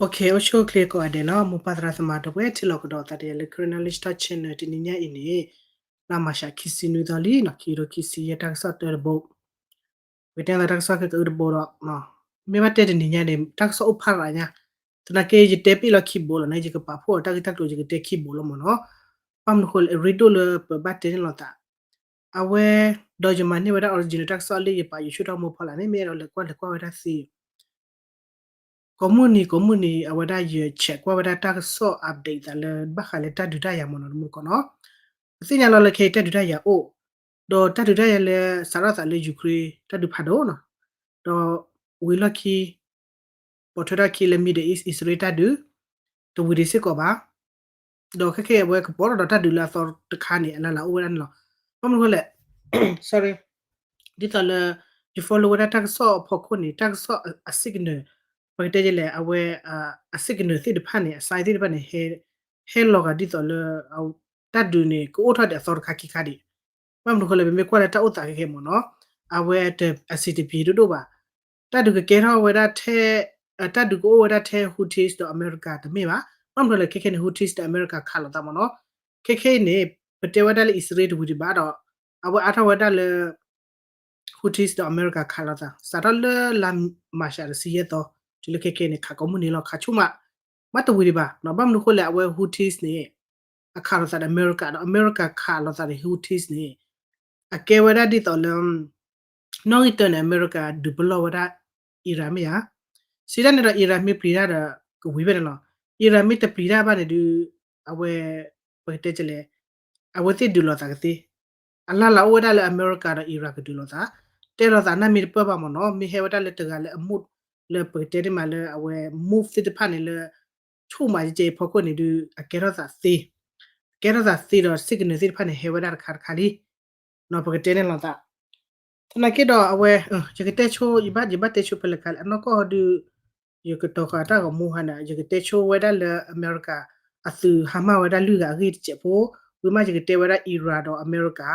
အိၣ်ဆူၣ်အိၣ်ချ့ကိးဂၤဒဲးနီၤ, မိၢ်ပၢ်သရၣ်သမါဒီပုၢ်ဝဲၢ် ထံလီၢ်ကဒီးသးဒ်လဲၣ် လၢ Karen Knowledge Talk Channel တနံၤညါအံၤန့ၣ် လါမၤရှးခံဆံနွံသီလံနီၤ, ခံကထိခံဆံယဲၢ် တၢ်ကစီၣ်တၢတဘိ ပကတဲသးတၢ်ကစီၣ်ခဲကအုတဘိဒီး မ့ၢ်ဘၣ်တဲတနံၤညါန့ၣ် တၢ်ကစီၣ်အိၣ်ဖးရၤညါ, သနာ်က့ယတဲပ့ၣ်လီၤခံဘိလီၤန့ၣ် ယကပာ်ဖှိၣ်အီၤတၢ်ဂ့ၢ်တၢ်ကျိၤ ယကတဲခံဘိလီၤမ့ၢ်နီၤ, ဘၣ်မနုၤဃိလဲၣ် အရ့ဒိၣ်လၢပဘၣ်တဲန့ၣ်လိာ်သး, အဝဲ ဒီးယမၤန့ၢ်ဝဲဒၣ် original တၢ်ကစီၣ်လၢယပာ် YouTube တၢ်မူဖီလာ်န့ၣ် မ့ၢ်အဲၣ်ဒိးလဲၤကွၢ်လဲၤကွၢ်ဝဲဒၣ်သ့ ကိးမုၢ်နံၤ ကိးမုၢ်နံၤ အဝဲဒၣ်ယ check ကွၢ်ဝဲဒၣ်တၢ်ကစီၣ် update သးလၢဘၣ်ဃးလၢတၢ်ဒုးတၢ်ယၤမ့ၢ်နီၤ တမူတကိးနီၤ, ပသ့ၣ်ညါလီၤလၢခဲအံၤတၢ်ဒုးတၢ်ယၤအိၣ်, ဒီးတၢ်ဒုးတၢ်ယၤလၢစးထီၣ်သးလၢ Ukraine တၢ်ဒုးဖးဒိၣ်နီၤ, ဒီးဝံၤလီၢ်ခံ ပိာ်ထွဲထီၣ်ခံလၢ Middle East အံၣ်စရ့လးတၢ်ဒုး, တဝံၤဒံးစ့ၢ်ကီးဘၣ် ဒီးခဲခဲအံၤအဝဲကပိာ်ထီၣ်ဒီးတၢ်ဒုးလၢအသီတခါန့ၣ် အလၢ်လၢ်အိၣ်ဝဲဒၣ်န့ၣ်လီၤ. ဘၣ်မနုၤဃိလဲၣ် sorry ဒ်သိးလၢ ယ follow ဝဲဒၣ်တၢ်ကစီၣ်အဖီခိၣ်န့ၣ် တၢ်ကစီၣ်အ signal ပကတဲဒ်လဲၣ် အဝဲ အ signal သ့ၣ်တဖၣ်န့ၣ် အ sign သ့ၣ်တဖၣ်န့ၣ် ဟဲလီၤဂာ်ဒ်သိးလၢ တၢ်ဒုးန့ၣ် ကအိၣ်ထီၣ်ဒံးအသီတခါခံခါဒံး, ဘၣ်မနုၤဃိလဲၣ် ပမ့ၢ်ကွၢ်လၢတၢ်အိၣ်သးခဲခဲမ့ၢ်နီၤ, အဝဲအစံးတပျ့ၤဒိၣ်ဒိၣ်ဘၣ် တၢ်ဒုးကကဲထီၣ်ဝဲဒၣ်ထဲ တၢ်ဒုးကအိၣ်ဝဲဒၣ်ထဲ Houthis ဒီးအမဲရကၤတမ့ၢ်ဘၣ်. ဘၣ်မနုၤလဲၣ် ခဲခဲန့ၣ် Houthis ဒီးအမဲရကၤခးလိာ်သးမ့ၢ်နီၤ. ခဲခဲအံၤန့ၣ် ပတဲဝဲဒၣ်လၢအံၣ်စရ့လးတဝံၤဒံးဘၣ်ဒီး အဝဲအါထီၣ်ဝဲဒၣ်လၢ Houthis ဒီးအမဲရကၤခးလိာ်သး စးထီၣ်လၢလါမၤရှးတဆံယဲၢ်သီ တုၤလၢခဲခဲန့ၣ် ခးကိးမုၢ်နံၤလီၤ ခးဆူၣ်မး မ့ၢ်တဝံၤဒံးဘၣ်. ဘၣ်မနုၤဃိလဲၣ် အဝဲ Houthis န့ၣ် အခးလိာ်သးဒီးအမဲရကၤဒီး အမဲရကၤခးလိာ်သးဒီး Houthis န့ၣ် အကဲဝဲဒၣ်ဒ်သိးလၢ နီၣ်ဂံၢ်တၢန့ၣ် အမဲရကၤဒုးပလီၢ်ဝဲဒၣ် Iran မ့ၢ်ဧါ. စံးဒၣ်န့ၣ်ဒီး Iran မ့ၢ်ပျံၤတၢ်ဒီး ကဝံၤဖဲန့ၣ်လီၤ. Iran မ့ၢ်တပျံၤတၢ်ဘၣ်န့ၣ်ဒုး အဝဲ ပကတဲလဲၣ် အဝဲသ့ၣ်ဒုးလိာ်သးကသ့ အလၢ်လၢ်အိၣ်ဝဲဒၣ်လၢအမဲရကၤဒီး Iran ကဒုးလိာ်သး တဲလိာ်သးနၢ်မ့ၢ်တပၢၢ်ဘၣ်မ့ၢ်နီၤ. မ့ၢ်ဟဲဝဲဒၣ်လၢတဂၤလၢအ move လၢပကတဲန့ၣ်မးလၢအဝဲ move သ့ၣ်တဖၣ်န့ၣ်လၢ ဆူၣ်မးကဲကဲအံၤဖီခိၣ်န့ၣ်ဒုး အကဲထီၣ်သးသ့ ကဲထီၣ်သးသ့ဒီး signal သ့ၣ်တဖၣ်န့ၣ် ဟဲဝဲဒၣ်တခါတခါလံ ပကတဲန့ၣ်လိာ်သး သနာ်က့ဒီးအဝဲ ယကတဲဆိ ယဘၣ် ယဘၣ်တဲဆိဖဲလဲၣ်ခါလဲၣ် အနီၢ်ကီၢ်ဟီဒုး ယကတီၤဃာ်တၢ်ဂီၤမူဟါန့ၣ် ယကတဲဆိဝဲဒၣ်လၢအမဲရကၤ အသုးဟါမၢ်ဝဲဒၣ်လွံၢ်ဂၤအဂ့ၢ်တစဲးဖိ ဝံၤမးယကတဲဝဲဒၣ် Iran ဒီးအမဲရကၤ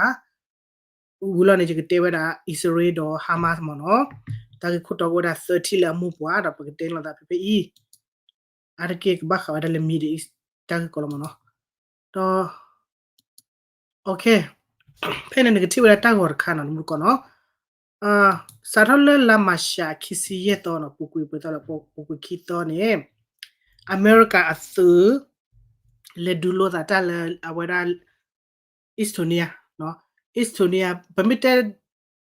ဝံၤလီၤန့ၣ် ယကတဲဝဲဒၣ် အံၣ်စရ့လးဒီး Hamas မ့ၢ်နီၤ တၢ်ဂ့ၢ်ခိၣ်တီကအိၣ်ဝဲဒၣ်သၢထံၣ်လၢအမိၢ်ပှၢ်ဒီး ပကတဲလိာ်သးဖဲဖဲအံၤ အါတက့ၢ်ကဘၣ်ဃးဝဲဒၣ်လၢ Middle East တၢ်ဂ့ၢ်ကီလီၤမ့ၢ်နီၤ ဒီး ဖဲန့ၣ်နကထံၣ်ဝဲဒၣ်တၢ်ဂီၤတခါနီၤ တမူတကိးနီၤ စးထီၣ်လၢလါမၤရှးခံဆံယဲၢ်သီနီၤ ပူၤကွံာ်ပသီလၢပူၤကွံာ်ခံသီန့ၣ် အမဲရကၤအသုး လဲၤဒုးလိာ်သးတၢ်လၢအဝဲဒၣ် Estonia Estonia ပမ့ၢ်တဲ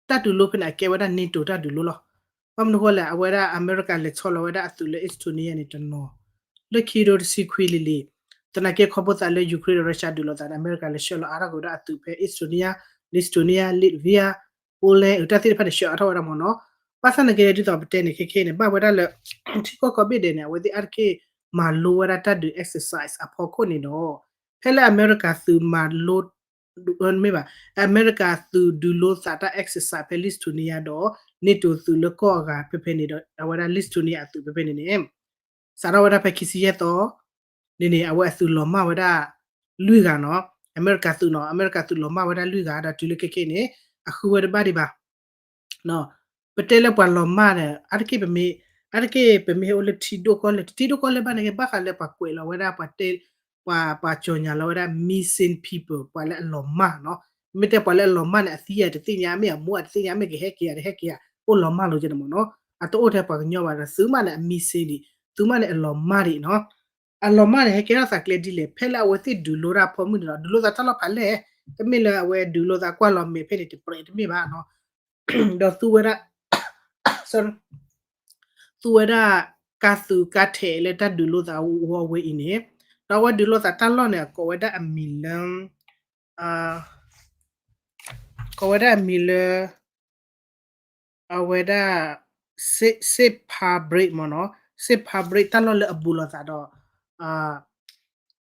တၢ်ဒုးလိဖဲန့ၣ် အကဲဝဲဒၣ် NATO တၢ်ဒုးလိလီၤ. ဘၣ်မနုၤဃိလဲၣ် အဝဲဒၣ်အမဲရကၤလဲၤဆီလီၤဝဲဒၣ်အသုးလၢ Estonia န့ၣ်တနီၤ လၢခံကထိတဆံခွံလံၤလံၤ သနာ်က့ခီဖျိသးလၢ Ukraine ဒီး Russia ဒုးလိာ်သးန့ၣ် အမဲရကၤလဲၤဆှၢလီၤအါထီၣ်က့ၤဝဲဒၣ်အသုးဖဲ Estonia, Lithuania, Latvia, Poland တၢ်သ့ၣ်တဖၣ်န့ၣ် ဆှၢအါထီၣ်ဝဲဒၣ်မ့ၢ်နီၤ. ဘၣ်ဆၣ်သနာ်က့ဒ်သိးပတဲန့ၣ် ခဲခဲန့ၣ် ဘၣ်ဝဲဒၣ်လၢ ထံကီၢ်ကိးဘ့ၣ်ဒဲးန့ၣ် အဝဲသ့ၣ်အါတက့ၢ်မၤလိဝဲဒၣ်တၢ်ဒုး exercise အဖီခိၣ်န့ၣ်ဒီး ဖဲလၢအမဲရကၤသုးမၤလိ မ့ၢ်ဘၣ် အမဲရကၤသုးဒုးလိသးတၢ် exercise ဖဲ Lithuania ဒီး NATO သုးလၢကီၢ်အဂၤဖဲဖဲန့ၣ်ဒီး အဝဲဒၣ် Lithuania အသုးဖဲဖဲန့ၣ်န့ၣ် စးထီၣ်ဝဲဒၣ်ဖဲခံဆံယဲၢ်သီ န့ၣ်န့ၣ် အဝဲအသုးလီၤမၢ်ဝဲဒၣ် လွံၢ်ဂၤနီၤ အမဲရကၤသုးနီၤ အမဲရကၤသုးလီၤမၢ်ဝဲဒၣ်လွံၢ်ဂၤဒီးတုၤလၢခဲခဲန့ၣ် အဃုဝဲတဘၣ်ဒံးဘၣ် ပတဲလၢပှၤလီၤမၢ်န့ၣ် အါတက့ၢ်ပမ့ၢ် အါတက့ၢ်ပမ့ၢ်ဟဲအိၣ်လၢထံဒိၣ်ကီၢ်လဲၢ် ထံဒိၣ်ကီၢ်လဲၢ်ဘၣ်န့ၣ်က့ ဘၣ်ဃးလၢပှၤကွဲးလီၤဝဲဒၣ် ပှၤတဲ ပှၤ ပှၤကၠီၣ်ညါလီၤဝဲဒၣ် missing people ပှၤလၢအလီၤမၢ်နီၤ မ့ၢ်တဲပှၤလၢအလီၤမၢ်န့ၣ် အသံယၤတသ့ၣ်ညါ မ့ၢ်အမူအတသ့ၣ်ညါ မ့ၢ်ကဟဲက့ၤယၤတဟဲက့ၤယၤ အိၣ်လီၤမၢ်လိာ်ကဲန့ၣ်မ့ၢ်နီၤ အတအိၣ်ထဲပှၤကညီဘၣ်ဒီး သုးမးန့ၣ် အ missing ဒံး သုးမးန့ၣ်အလီၤမၢ်ဒံးနီၤ အလီၤမၢ်န့ၣ် ဟဲကဲထီၣ်သးကျဲဒ်လဲၣ် ဖဲလၢအဝဲသ့ၣ်ဒုးလိတၢ်အဖီမုၢ်န့ၣ်ဒီး ဒုးလိသးတၢ်လီၢ်ဖးလဲၢ် တမ့ၢ်လၢအဝဲဒုးလိသးကွၢ်လီၤမဲာ်ဖဲန့ၣ်တပြဲးတမ့ၢ်ဘၣ်နီၤ ဒီးသူဝဲဒၣ် သူဝဲဒၣ် ကါသုးကါထဲးလၢတၢ်ဒုးလိသးဝဲအံၤန့ၣ် ဒီးအဝဲဒုးလိသးတၢ်လီၢ်န့ၣ် အကိးဝဲဒၣ်အမံၤလၢ ကိးဝဲဒၣ်အမံၤလၢ အဝဲဒၣ် Separatist မ့ၢ်နီၤ Separatist တၢ်လီၢ်လၢအဘူးလိာ်သးဒီး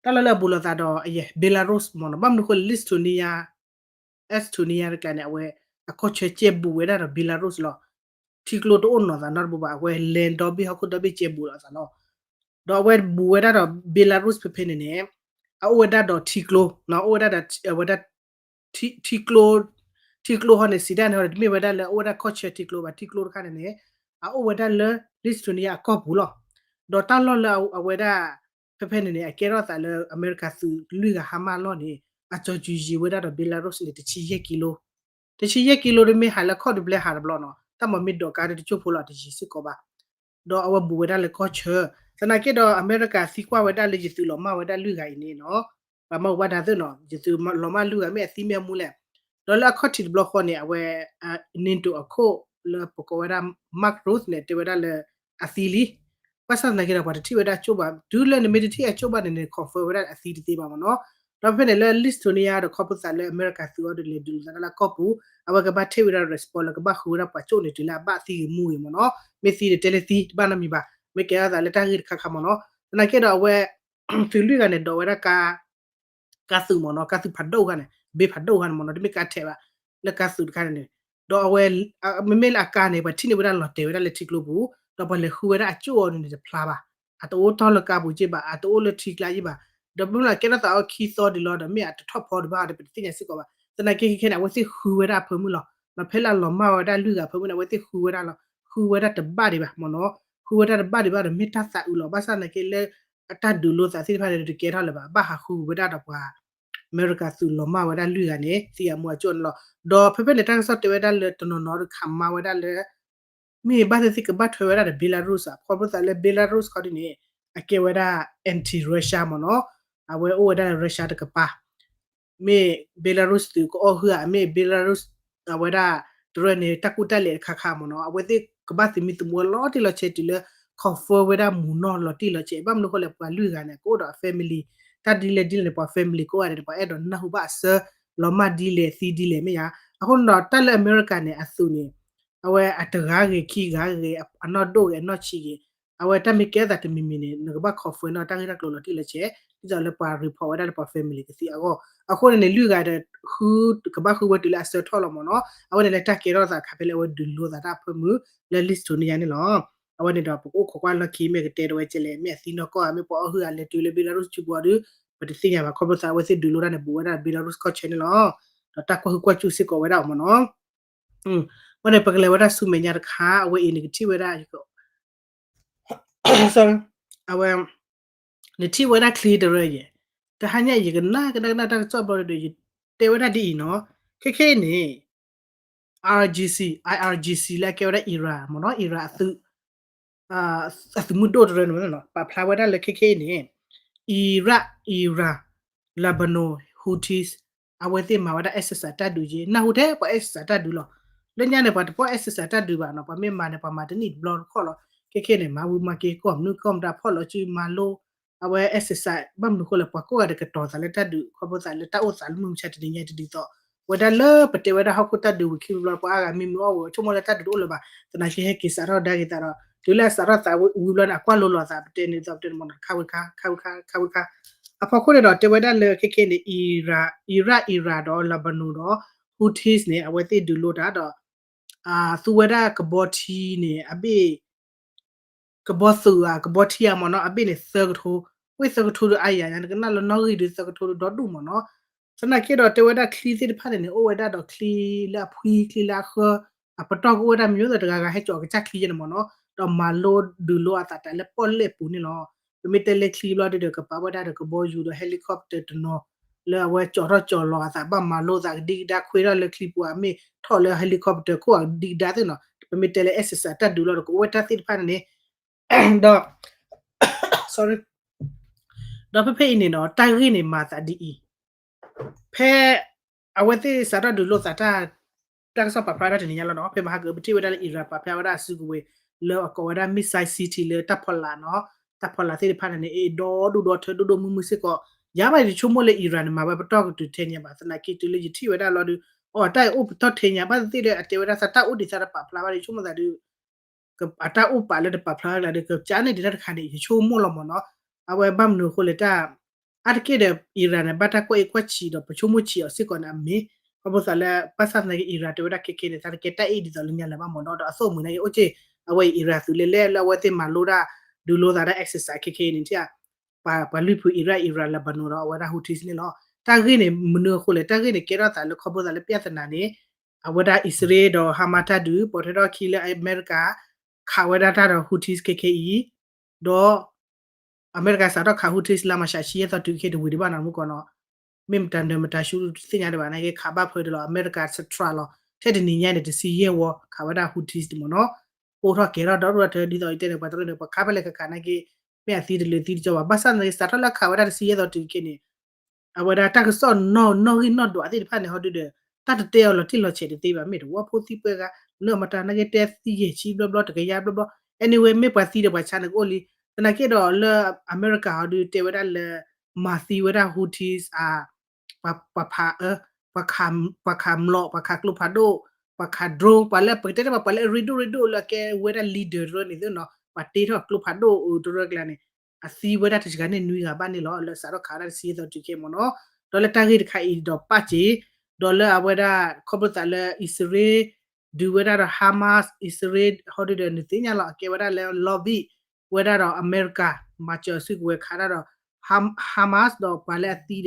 တၢ်လီၢ်လၢအဘူးလိာ်သးဒီး Belarus မ့ၢ်နီၤ ဘၣ်မနုၤဃိလၢ Lithuania Estonia တကျါန့ၣ် အဝဲအကီၢ်ဆၢကဲဘူးဝဲဒၣ်ဒီး Belarus လီၤ. ထံကျိတအိၣ်နီၤသးနီတဘိဘၣ် အဝဲလဲၤဒီဘ့ၣ်ဟီၣ်ခိၣ်ဒီဘ့ၣ်ကဲဘူးလိာ်သးလီၤ. ဒီးအဝဲဘူးဝဲဒၣ်ဒီး Belarus ဖဲဖဲန့ၣ်န့ၣ် အအိၣ်ဝဲဒၣ်ဒီးထံကျိ အအိၣ်ဝဲဒၣ်ဒီးအဝဲဒၣ် ထံကျိ ထံကျိဟီန့ၣ် စံးဒၣ်န့ၣ်ဟီန့ၣ် တမ့ၢ်ဝဲဒၣ်လၢအအိၣ်ဝဲဒၣ်ကီၢ်ဆၢထံကျိဘၣ် ထံကျိတခါန့ၣ်န့ၣ် အအိၣ်ဝဲဒၣ်လၢ Lithuania အကီၢ်ပူၤလီၤ. ဒီးတၢ်လီၢ်လၢအဝဲဒၣ် ဖဲဖဲန့ၣ်န့ၣ် အကဲထီၣ်သးလၢအမဲရကၤသုးလွံၢ်ဂၤဟါမၢ်လီၢ်န့ၣ် အကၠီၤကူၤယံၤဝဲဒၣ်ဒီး Belarus န့ၣ် တဆံယဲၢ်ကံလိ တဆံယဲၢ်ကံလိ တမ့ၢ်ဟးလၢခီၣ်တဘျဲဟးတဘျီနီၤ တၢ်မၤမ့ၢ်ဒိးကါဒီးတကၠိၢ်ဖိလီၤ တယံၤစ့ၢ်ကီးဘၣ် ဒီးအဝဲဘူးဝဲဒၣ်လၢကီၢ်ဆၢ သနာ်က့ဒီးအမဲရကၤသံကွၢ်ဝဲဒၣ်လၢယသုးလီၤမၢ်ဝဲဒၣ်လွံၢ်ဂၤအံၤန့ၣ်နီၤ ပှၤမၢဝဲဘၣ်ဒၣ်သ့ၣ်နီၤ ယသုးလီၤမၢ်လွံၢ်ဂၤမ့ၢ်အသံမ့ၢ်အမူလဲၣ် ဒီးလၢအခီၣ်ထံးတဘျီဃီန့ၣ် အဝဲ NATO အခိၣ်လၢပကိးဝဲဒၣ် Mark Rutte န့ၣ် တဲဝဲဒၣ်လၢ အသံလံ ဘၣ်ဆၣ်သနာ်က့ဒီးပှၤတထံၣ်ဝဲဒၣ်အကၠိၣ်ဘၣ် တုၤလၢနမ့ၢ်တထံၣ်အကၠိၣ်ဘၣ်န့ၣ်န့ၣ် confirm ဝဲဒၣ်အသံတသ့ဘၣ်မ့ၢ်နီၤ ဒီးဖဲန့ၣ်လၢ Lithuania ဒီးခီဖျိသးလၢအမဲရကၤသုးအီၤဒ်လဲၣ်ဒုးလိာ်သးတၢ်လၢကီၢ်ပူၤ အဝဲကဘၣ်ထံၣ်ဝဲဒၣ် response လၢကဘၣ်ဃုဝဲဒၣ်ပှၤကၠိၣ်န့ၣ်တုၤလၢအဘၣ်သံဂ့ၤမူဂ့ၤမ့ၢ်နီၤ မ့ၢ်သံဒီးတဲလၢသံ တဘၣ်နီတမံၤဘၣ် မ့ၢ်ကဲထီၣ်သးလၢတၢ်ဂ့ၢ်တခါခါမ့ၢ်နီၤ သနာ်က့ဒီးအဝဲ သုးလွံၢ်ဂၤန့ၣ် ဒိးဝဲဒၣ်ကါ ကါသုးမ့ၢ်နီၤ ကါသုးဖးဒိၣ်ခါန့ၣ် ဘ့ဖးဒိၣ်ခါန့ၣ်မ့ၢ်နီၤ တမ့ၢ်ကါထဲးဘၣ် လၢကါသုးတခါန့ၣ်န့ၣ် ဒီးအဝဲ မ့မ့ၢ်လၢအကါန့ၣ် ပှၤထံၣ်န့ၢ်ဝဲဒၣ်လီၤတဲာ်ဝဲဒၣ်လၢထံကျိပူၤ ဒီးပှၤလဲၤဃုဝဲဒၣ်အကၠိၣ်အီၤန့ၣ်န့ၣ် တဖျါဘၣ် အတအိၣ်တီၢ်လၢကါပူၤက့ဘၣ် အတအိၣ်လၢထံကျါက့ဘၣ် ဒီးမ့ၢ်လၢကဲထီၣ်သးအီၤခံသီဒံးလီၤ ဒီးမ့ၢ်အတထီၣ်ဖီဒံးဘၣ်ဒီး ပတသ့ၣ်ညါစ့ၢ်ကီးဘၣ် သနာ်က့ခဲခဲန့ၣ် အဝဲသ့ၣ်ဃုဝဲဒၣ်အဖၢမုၢ်လီၤ ဒီးဖဲလၢအလီၤမၢ်ဝဲဒၣ်လွံၢ်ဂၤအဖၢမုၢ်န့ၣ် အဝဲသ့ၣ်ဃုဝဲဒၣ်လီၤ ဃုဝဲဒၣ်တဘၣ်ဒံးဘၣ်မ့ၢ်နီၤ ဃုဝဲဒၣ်တဘၣ်ဒံးဘၣ်ဒီးမ့ၢ်တၢ်သးအုးလီၤ ဘၣ်ဆၣ်သနာ်က့လၢ အတၢ်ဒုးလိသးသ့ၣ်တဖၣ်န့ၣ် တကဲထီၣ်လၢၤဘၣ် ဘၣ်ဟးဃုဝဲဒၣ်ဒီးပှၤ အမဲရကၤသုးလီၤမၢ်ဝဲဒၣ်လွံၢ်ဂၤန့ၣ် သံအမူအကၠိၣ်န့ၣ်လီၤ. ဒီးဖဲဖဲန့ၣ် တၢ်ကစီၣ်တဲဝဲဒၣ်လၢတနီၤနီၤတခါမၤဝဲဒၣ်လၢ မ့ၢ်ဘၣ်သ့ၣ်သ့ၣ်ကဘၣ်ထွဲဝဲဒၣ်ဒီး Belarus အ ခီဖျိသးလၢ Belarus ခီဒ်န့ၣ် အကဲဝဲဒၣ် anti Russia မ့ၢ်နီၤ အဝဲအိၣ်ဝဲဒၣ်လၢ Russia တကပၤ မ့ၢ် Belarus သုးကအီၣ်ဟုၣ်ဧါ မ့ၢ် Belarus အဝဲဒၣ် တရၢန့ၣ် တၢ်ကူၣ်တၢ်လဲၤတခါခါမ့ၢ်နီၤ အဝဲသ့ၣ်ကဘၣ်သမံသမိးဝဲလီၤတံၢ်လီၤဆဲးတုၤလၢ confirm ဝဲဒၣ်မူနီၢ်လီၤတံၢ်လီၤဆဲး ဘၣ်မနုၤအဃိလဲၣ် ပှၤလွံၢ်ဂၤန့ၣ် ကအိၣ်ဒီးအ family တၢ်ဒ်လဲၣ်ဒ်လဲၣ်န့ၣ် ပှၤ family ကအိၣ်ဂၤန့ၣ် ပှၤအဲၣ်ဒိးနၢ်ဟူဘၣ်အဆၢ လီၤမၢ်ဒ်လဲၣ်သံဒ်လဲၣ်မ့ၢ်ဧါ. အဃိန့ၣ်ဒီး တၢ်လၢအမဲရကၤန့ၣ် အသုးန့ၣ် အဝဲအတဂၤဂ့ၤခံဂၤဂ့ၤ အနီၢ်ဒိၣ်ဂ့ၤအနီၢ်ဆံးဂ့ၤ အဝဲတၢ်မ့ၢ်ကဲအသးတမံၤမံၤန့ၣ် နကဘၣ် confirm န့ၢ်တၢ်ဂ့ၢ်တၢ်ကျိၤလီၤတံၢ်လီၤဆဲး ဒ်သိးလၢပှၤ report ဝဲဒၣ်လၢပှၤ family ကသံအဂီၢ် အဃိန့ၣ်န့ၣ် လွံၢ်ဂၤဒီး ဃု ကဘၣ်ဃုဝဲတုၤလၢအဆၢထီၣ်လီၤမ့ၢ်နီၤ အဝဲန့ၣ်လၢတၢ်ကဲထီၣ်သးခါဖဲလၢအဝဲဒုးလိသးတၢ်အဖၢမုၢ်လၢ Lithuania န့ၣ်လီၤ. အဝဲန့ၣ်ဒီးပကအိၣ်ခိးကွၢ်လီၢ်ခံမ့ၢ်ကတဲတဝဲကဲလဲၣ် မ့ၢ်အသံနီၢ်ကီၢ်ဧါ မ့ၢ်ပှၤအီၣ်ဟုၣ်ဧါ လဲၤတုၤလၢ Belarus စုပူၤအီၤဒီး ပတသ့ၣ်ညါဘၣ် ခီဖျိသးအဝဲသ့ၣ်ဒုးလိတၢ်န့ၣ် ဘူးဝဲဒၣ် Belarus ကီၢ်ဆၢန့ၣ်လီၤ. ဒီးတၢ်ကွၢ်ဟုၣ်ကွၢ်စူၣ်စ့ၢ်ကီးဝဲဒၣ်အီၤမ့ၢ်နီၤ အဝဲန့ၣ် ပကလဲၤဝဲဒၣ်ဆူမဲာ်ညါတခါ အဝဲအံၤန့ၣ်ကထံၣ်ဝဲဒၣ် အဝဲ နထံၣ်ဝဲဒၣ်ချံတရၢယဲၢ် တဟါညါအံၤ ယကနၣ်ကနၣ်ကနၣ်တၢ်ကစီၣ်ဘျီဒီး ယတဲဝဲဒၣ်ဒ်အံၤနီၤ ခဲခဲအံၤန့ၣ် IRGC IRGC လၢအကဲဝဲဒၣ် Iran မ့ၢ်နီၤ Iran အသုး အသုးမုၢ်ဒိၣ်တရၢန့ၣ် ပာ်ဖျါဝဲဒၣ်လၢခဲခဲအံၤန့ၣ် Iraq Iran Lebanon Houthis အဝဲသ့ၣ်မၤဝဲဒၣ် exercise တၢ်ဒုးက့ နၢ်ဟူထဲပှၤ exercise တၢ်ဒုးလီၤ. လၢညါန့ၣ် ပှၤတပီၢ် exercise တၢ်ဒုးဘၣ်နီၤ ပှၤမ့ၢ်မၤန့ၣ် ပှၤမၤတနံၣ်တဘျီတခီၣ်လီၤ. ခဲခဲန့ၣ် မၤဝံၤမၤက့ၤ ကီၢ်မနုၤကီၢ်မတၤဖီၣ်လီၤစုမၤလိ အဝဲ exercise ဘၣ်မနုၤဃိလဲၣ် ပှၤကိးဂၤဒဲးကတီၤသးလၢတၢ်ဒုး ခီဖျိသးလၢတၢ်အိၣ်သးလၢမုၢ်မဆါတနံၤညါတဒ်သိး ဝဲဒၣ်လၢပတဲဝဲဒၣ်ဟီၣ်ခိၣ်တၢ်ဒုးဝံၤခံဘျီ ပှၤအါဂၤမံမုာ်အီၣ်ဝဲ ဆိကမိၣ်လၢတၢ်ဒုးတအိၣ်လၢၤဘၣ် သနာ်က့ဟဲက့ၤစးထီၣ်ဒါက့ၤသးဒီး တုၤလၢအစးထီၣ်သးဝံၤဘျီန့ၣ် အကွၢ်လိလီၤသး ပတဲန့ၣ်သိးပတဲန့ၣ်မ့ၢ်နီၤ တခါဝံၤတခါ တခါဝံၤတခါ တခါဝံၤတခါ အဖီခိၣ်န့ၣ်ဒီး တဲဝဲဒၣ်လၢခဲခဲန့ၣ် Iran Iran Iran ဒီး Lebanon ဒီး Houthis န့ၣ် အဝဲသ့ၣ်ဒုးလိတၢ်ဒီး သူဝဲဒၣ်ကဘီထံန့ၣ် အဘ့ၣ် ကဘီသူးဧါ ကဘီထံဧါမ့ၢ်နီၤ အဘ့ၣ်န့ၣ်သၢကထိ ဝ့ၢ်သၢကထိဒီးအါယၤညါ နကနၣ်လၢနီၣ်ဂံၢ်ဒီးသၢကထိဒီးဒီဒူၣ်မ့ၢ်နီၤ သနာ်က့ဒီးတဲဝဲဒၣ်ချံသ့ၣ်တဖၣ်န့ၣ်န့ၣ် အိၣ်ဝဲဒၣ်ဒီးချံလၢအဖှံ ချံလၢအဃၢ အပတီၢ်ကအိၣ်ဝဲဒၣ်မ့ၢ်ယိသးတဂၤဂၤဟဲကၠီၤကစၢ်ချံယဲၢ်န့ၣ်မ့ၢ်နီၤ ဒီးမၤလိဒုးလိအသးတၢ်လၢပီၣ်လဲၣ်ပူၤန့ၣ်လီၤ. ပမ့ၢ်တဲလၢချံဘျီဒီး ကပာ်ဝဲဒၣ်ဒီးကဘီယူၤဒီး helicopter တနီၤ လၢအဝဲကၠီၤထီၣ်ကၠီၤလီၤအသး ဘၣ်မၤလိသးကဒံကဒါ ခွ့ထီၣ်လၢချံပူၤ အမ့ၢ်ထီၣ်လၢ helicopter ခိၣ်အကဒံကဒါသ့ၣ်နီၤ ပမ့ၢ်တဲလၢ exercise တၢ်ဒုးလီၤဒီး ကအိၣ်ဝဲတၢ်သ့ၣ်တဖၣ်န့ၣ်န့ၣ် ဒီး sorry ဒီးဖဲဖဲအံၤန့ၣ်ဒီး တၢ်ဂ့ၢ်န့ၣ်မၤသးဒ်အံၤ ဖဲ အဝဲသ့ၣ်စးထီၣ်ဒုးလိာ်သးတၢ် တၢ်ကစီၣ်ပာ်ဖျါဝဲဒၣ်တနံၤညါလီၤနီၤ ဖဲမဟါကပထံၣ်ဝဲဒၣ်လၢ Iran ပာ်ဖျါဝဲဒၣ်အစုကဝဲၤ လၢအကိးဝဲဒၣ် missile city လၢတၢ်ဖီလာ်နီၤ တၢ်ဖီလာ်သ့ၣ်တဖၣ်န့ၣ်န့ၣ် အ့ၣ်ဒီဒူၣ်ဒီထၢဒိၣ်ဒိၣ်မုၢ်မုၢ်စ့ၢ်ကီး ယၤဘၣ်ယဆိကမိၣ်လၢ Iran န့ၣ် မၤဝဲပတီၢ်ကတုၤထဲညါဘၣ် သနာ်က့တုၤလၢယထံၣ်ဝဲဒၣ်လီၤဒီး အိၣ်တၢ်အံၤအိၣ်ပတီၢ်ထဲညါ ဘၣ်သ့ၣ်သ့ၣ်လၢအတဲဝဲဒၣ်သးတၢ်အိၣ်ဒံးသးတပာ်ဖျါဘၣ်ဒီး ယဆိကမိၣ်သးဒီး အတၢ်အိၣ်ပာ်လၢတပာ်ဖျါကျါဒီး ကကၠါန့ၢ်ဒံးတၢ်တခါန့ၣ် ယဆိကမိၣ်လီၤမ့ၢ်နီၤ အဝဲဘၣ်မနုၤအဃိလဲၣ်တၢ် အါတက့ၢ်ဒီး Iran န့ၣ် ဘၣ်တၢ်ကွၢ်အ့ၣ်ကွၢ်ဆံးဒီး ပဆိကမိၣ်ဆံးအီၤစ့ၢ်ကီးန့ၣ် အမ့ၢ် ခီဖျိသးလၢ ဘၣ်ဆၣ်သနာ်က့ Iran တဲဝဲဒၣ်ခဲခဲန့ၣ် သးတကဲတၢ်အ့ၣ်ဒ်သိးလၢညါလၢၤဘၣ်မ့ၢ်နီၤ ဒီးအသိၣ်အမုာ်န့ၣ် အိၣ်က့ၢ် အဝဲအံၤ Iran သုးလဲၤလဲၤလၢအဝဲသ့ၣ်မၤလိတၢ် ဒုးလိသးတၢ် exercise ခဲခဲအံၤန့ၣ် ထံၣ် ပှၤလွံၢ်ဖု Iran Iran Lebanon ဒီးအဝဲဒၣ် Houthis န့ၣ်လီၤ. တၢ်ဂ့ၢ်န့ၣ် မနုၤအဃိလဲၣ် တၢ်ဂ့ၢ်န့ၣ် ကဲထီၣ်သးလၢခီဖျိသးလၢ ပြဿနာ န့ၣ် အဝဲဒၣ်အံၣ်စရ့လးဒီး Hamas တၢ်ဒုး ပိာ်ထွဲထီၣ်ခံလၢအမဲရကၤ ခးဝဲဒၣ်တၢ်ဒီး Houthis ခဲခဲအံၤ ဒီး အမဲရကၤစးထီၣ်ခး Houthis လါမၤရှး ဆံယဲၢ်သီတုၤခဲအံၤတဝံၤဒံးဘၣ်နီၤ မုၢ်ကီးနီၤ, မ့ၢ်မတၤနၢၤမတၤဆူတသ့ၣ်ညါဒံးဘၣ် နာ်က့ခးဘၣ်ဖဲဒၣ်လီၤ အမဲရကၤ Central လီၤ ထဲတနံၤညါန့ၣ် တဆံယဲၢ်ဝီ ခးဝဲဒၣ် Houthis တမ့ၢ်နီၤ, အိၣ်ထီၣ်ကဲၤထီၣ်ဒီဒူၣ်ဒီထၢ ဒ်သိးယတဲန့ၣ် ပှၤတရၢန့ၣ် ပှၤခးဖဲလဲၣ်ခးခးနာ်က့ မ့ၢ်အသံတလၢသံတကီဘၣ် ဘၣ်ဆၣ်သနာ်က့ စးထီၣ်လၢခးဝဲဒၣ်တဆံယဲၢ်သီတုၤခဲအံၤန့ၣ် အဝဲဒၣ်တၢ်ကစီၣ်နီၣ်နီၣ်ဂံၢ်နီၣ်ဒွးသ့ၣ်တဖၣ်န့ၣ် ဟီဒုဒီး တၢ်တတဲအီၤလီၤတံၢ်လီၤဆဲးတသ့ဘၣ် မ့ၢ်တဝီဖိသံပှဲၤဂၤ လၢမတၤနာ်က့တဲသံယဲၢ်ဆံဘျီဘျီ တကယၤဘျီဘျီ anyway မ့ၢ်ပှၤသံဒီးပှၤဆါန့ၣ်ကအိၣ်လံ သနာ်က့ဒီးလၢအမဲရကၤဟီဒုတဲဝဲဒၣ်လၢ မၤသံဝဲဒၣ် Houthis အ ပှၤဖးအၢ ပှၤခး ပှၤခးမျိာ် ပှၤခးကျိဖးဒိၣ် ပှၤခး drone ပှၤလၢပကတဲတၢ်ပှၤလၢအရ့ဒိၣ်ရ့ဒိၣ်လၢအကဲဝဲဒၣ် leader တရၢန့ၣ်သ့ၣ်နီၤ ပှၤတ့ထီၣ်ကျိဖးဒိၣ်အတရၢကျါန့ၣ် အသံဝဲဒၣ်တစှၤန့ၢ်နွံဂၤဘၣ်န့ၣ်လီၤ လၢစးထီၣ်ခးဝဲဒၣ်တဆံယဲၢ်သီတုၤခဲမ့ၢ်နီၤ ဒီးလၢတၢ်ဂ့ၢ်တခါအံၤဒီးပာ်စ့ ဒီးလၢအဝဲဒၣ် ခီဖျိသးလၢအံၣ်စရ့လး ဒုးဝဲဒၣ်ဒီး Hamas အံၣ်စရ့လး ဟီဒုဒီးနသ့ၣ်ညါလီၤ အကဲဝဲဒၣ်လၢ lobby ဝဲဒၣ်ဒီးအမဲရကၤ မၤစၢၤစုကဝဲၤခးတၢ်ဒီး Hamas ဒီးပှၤလၢအသံဒီး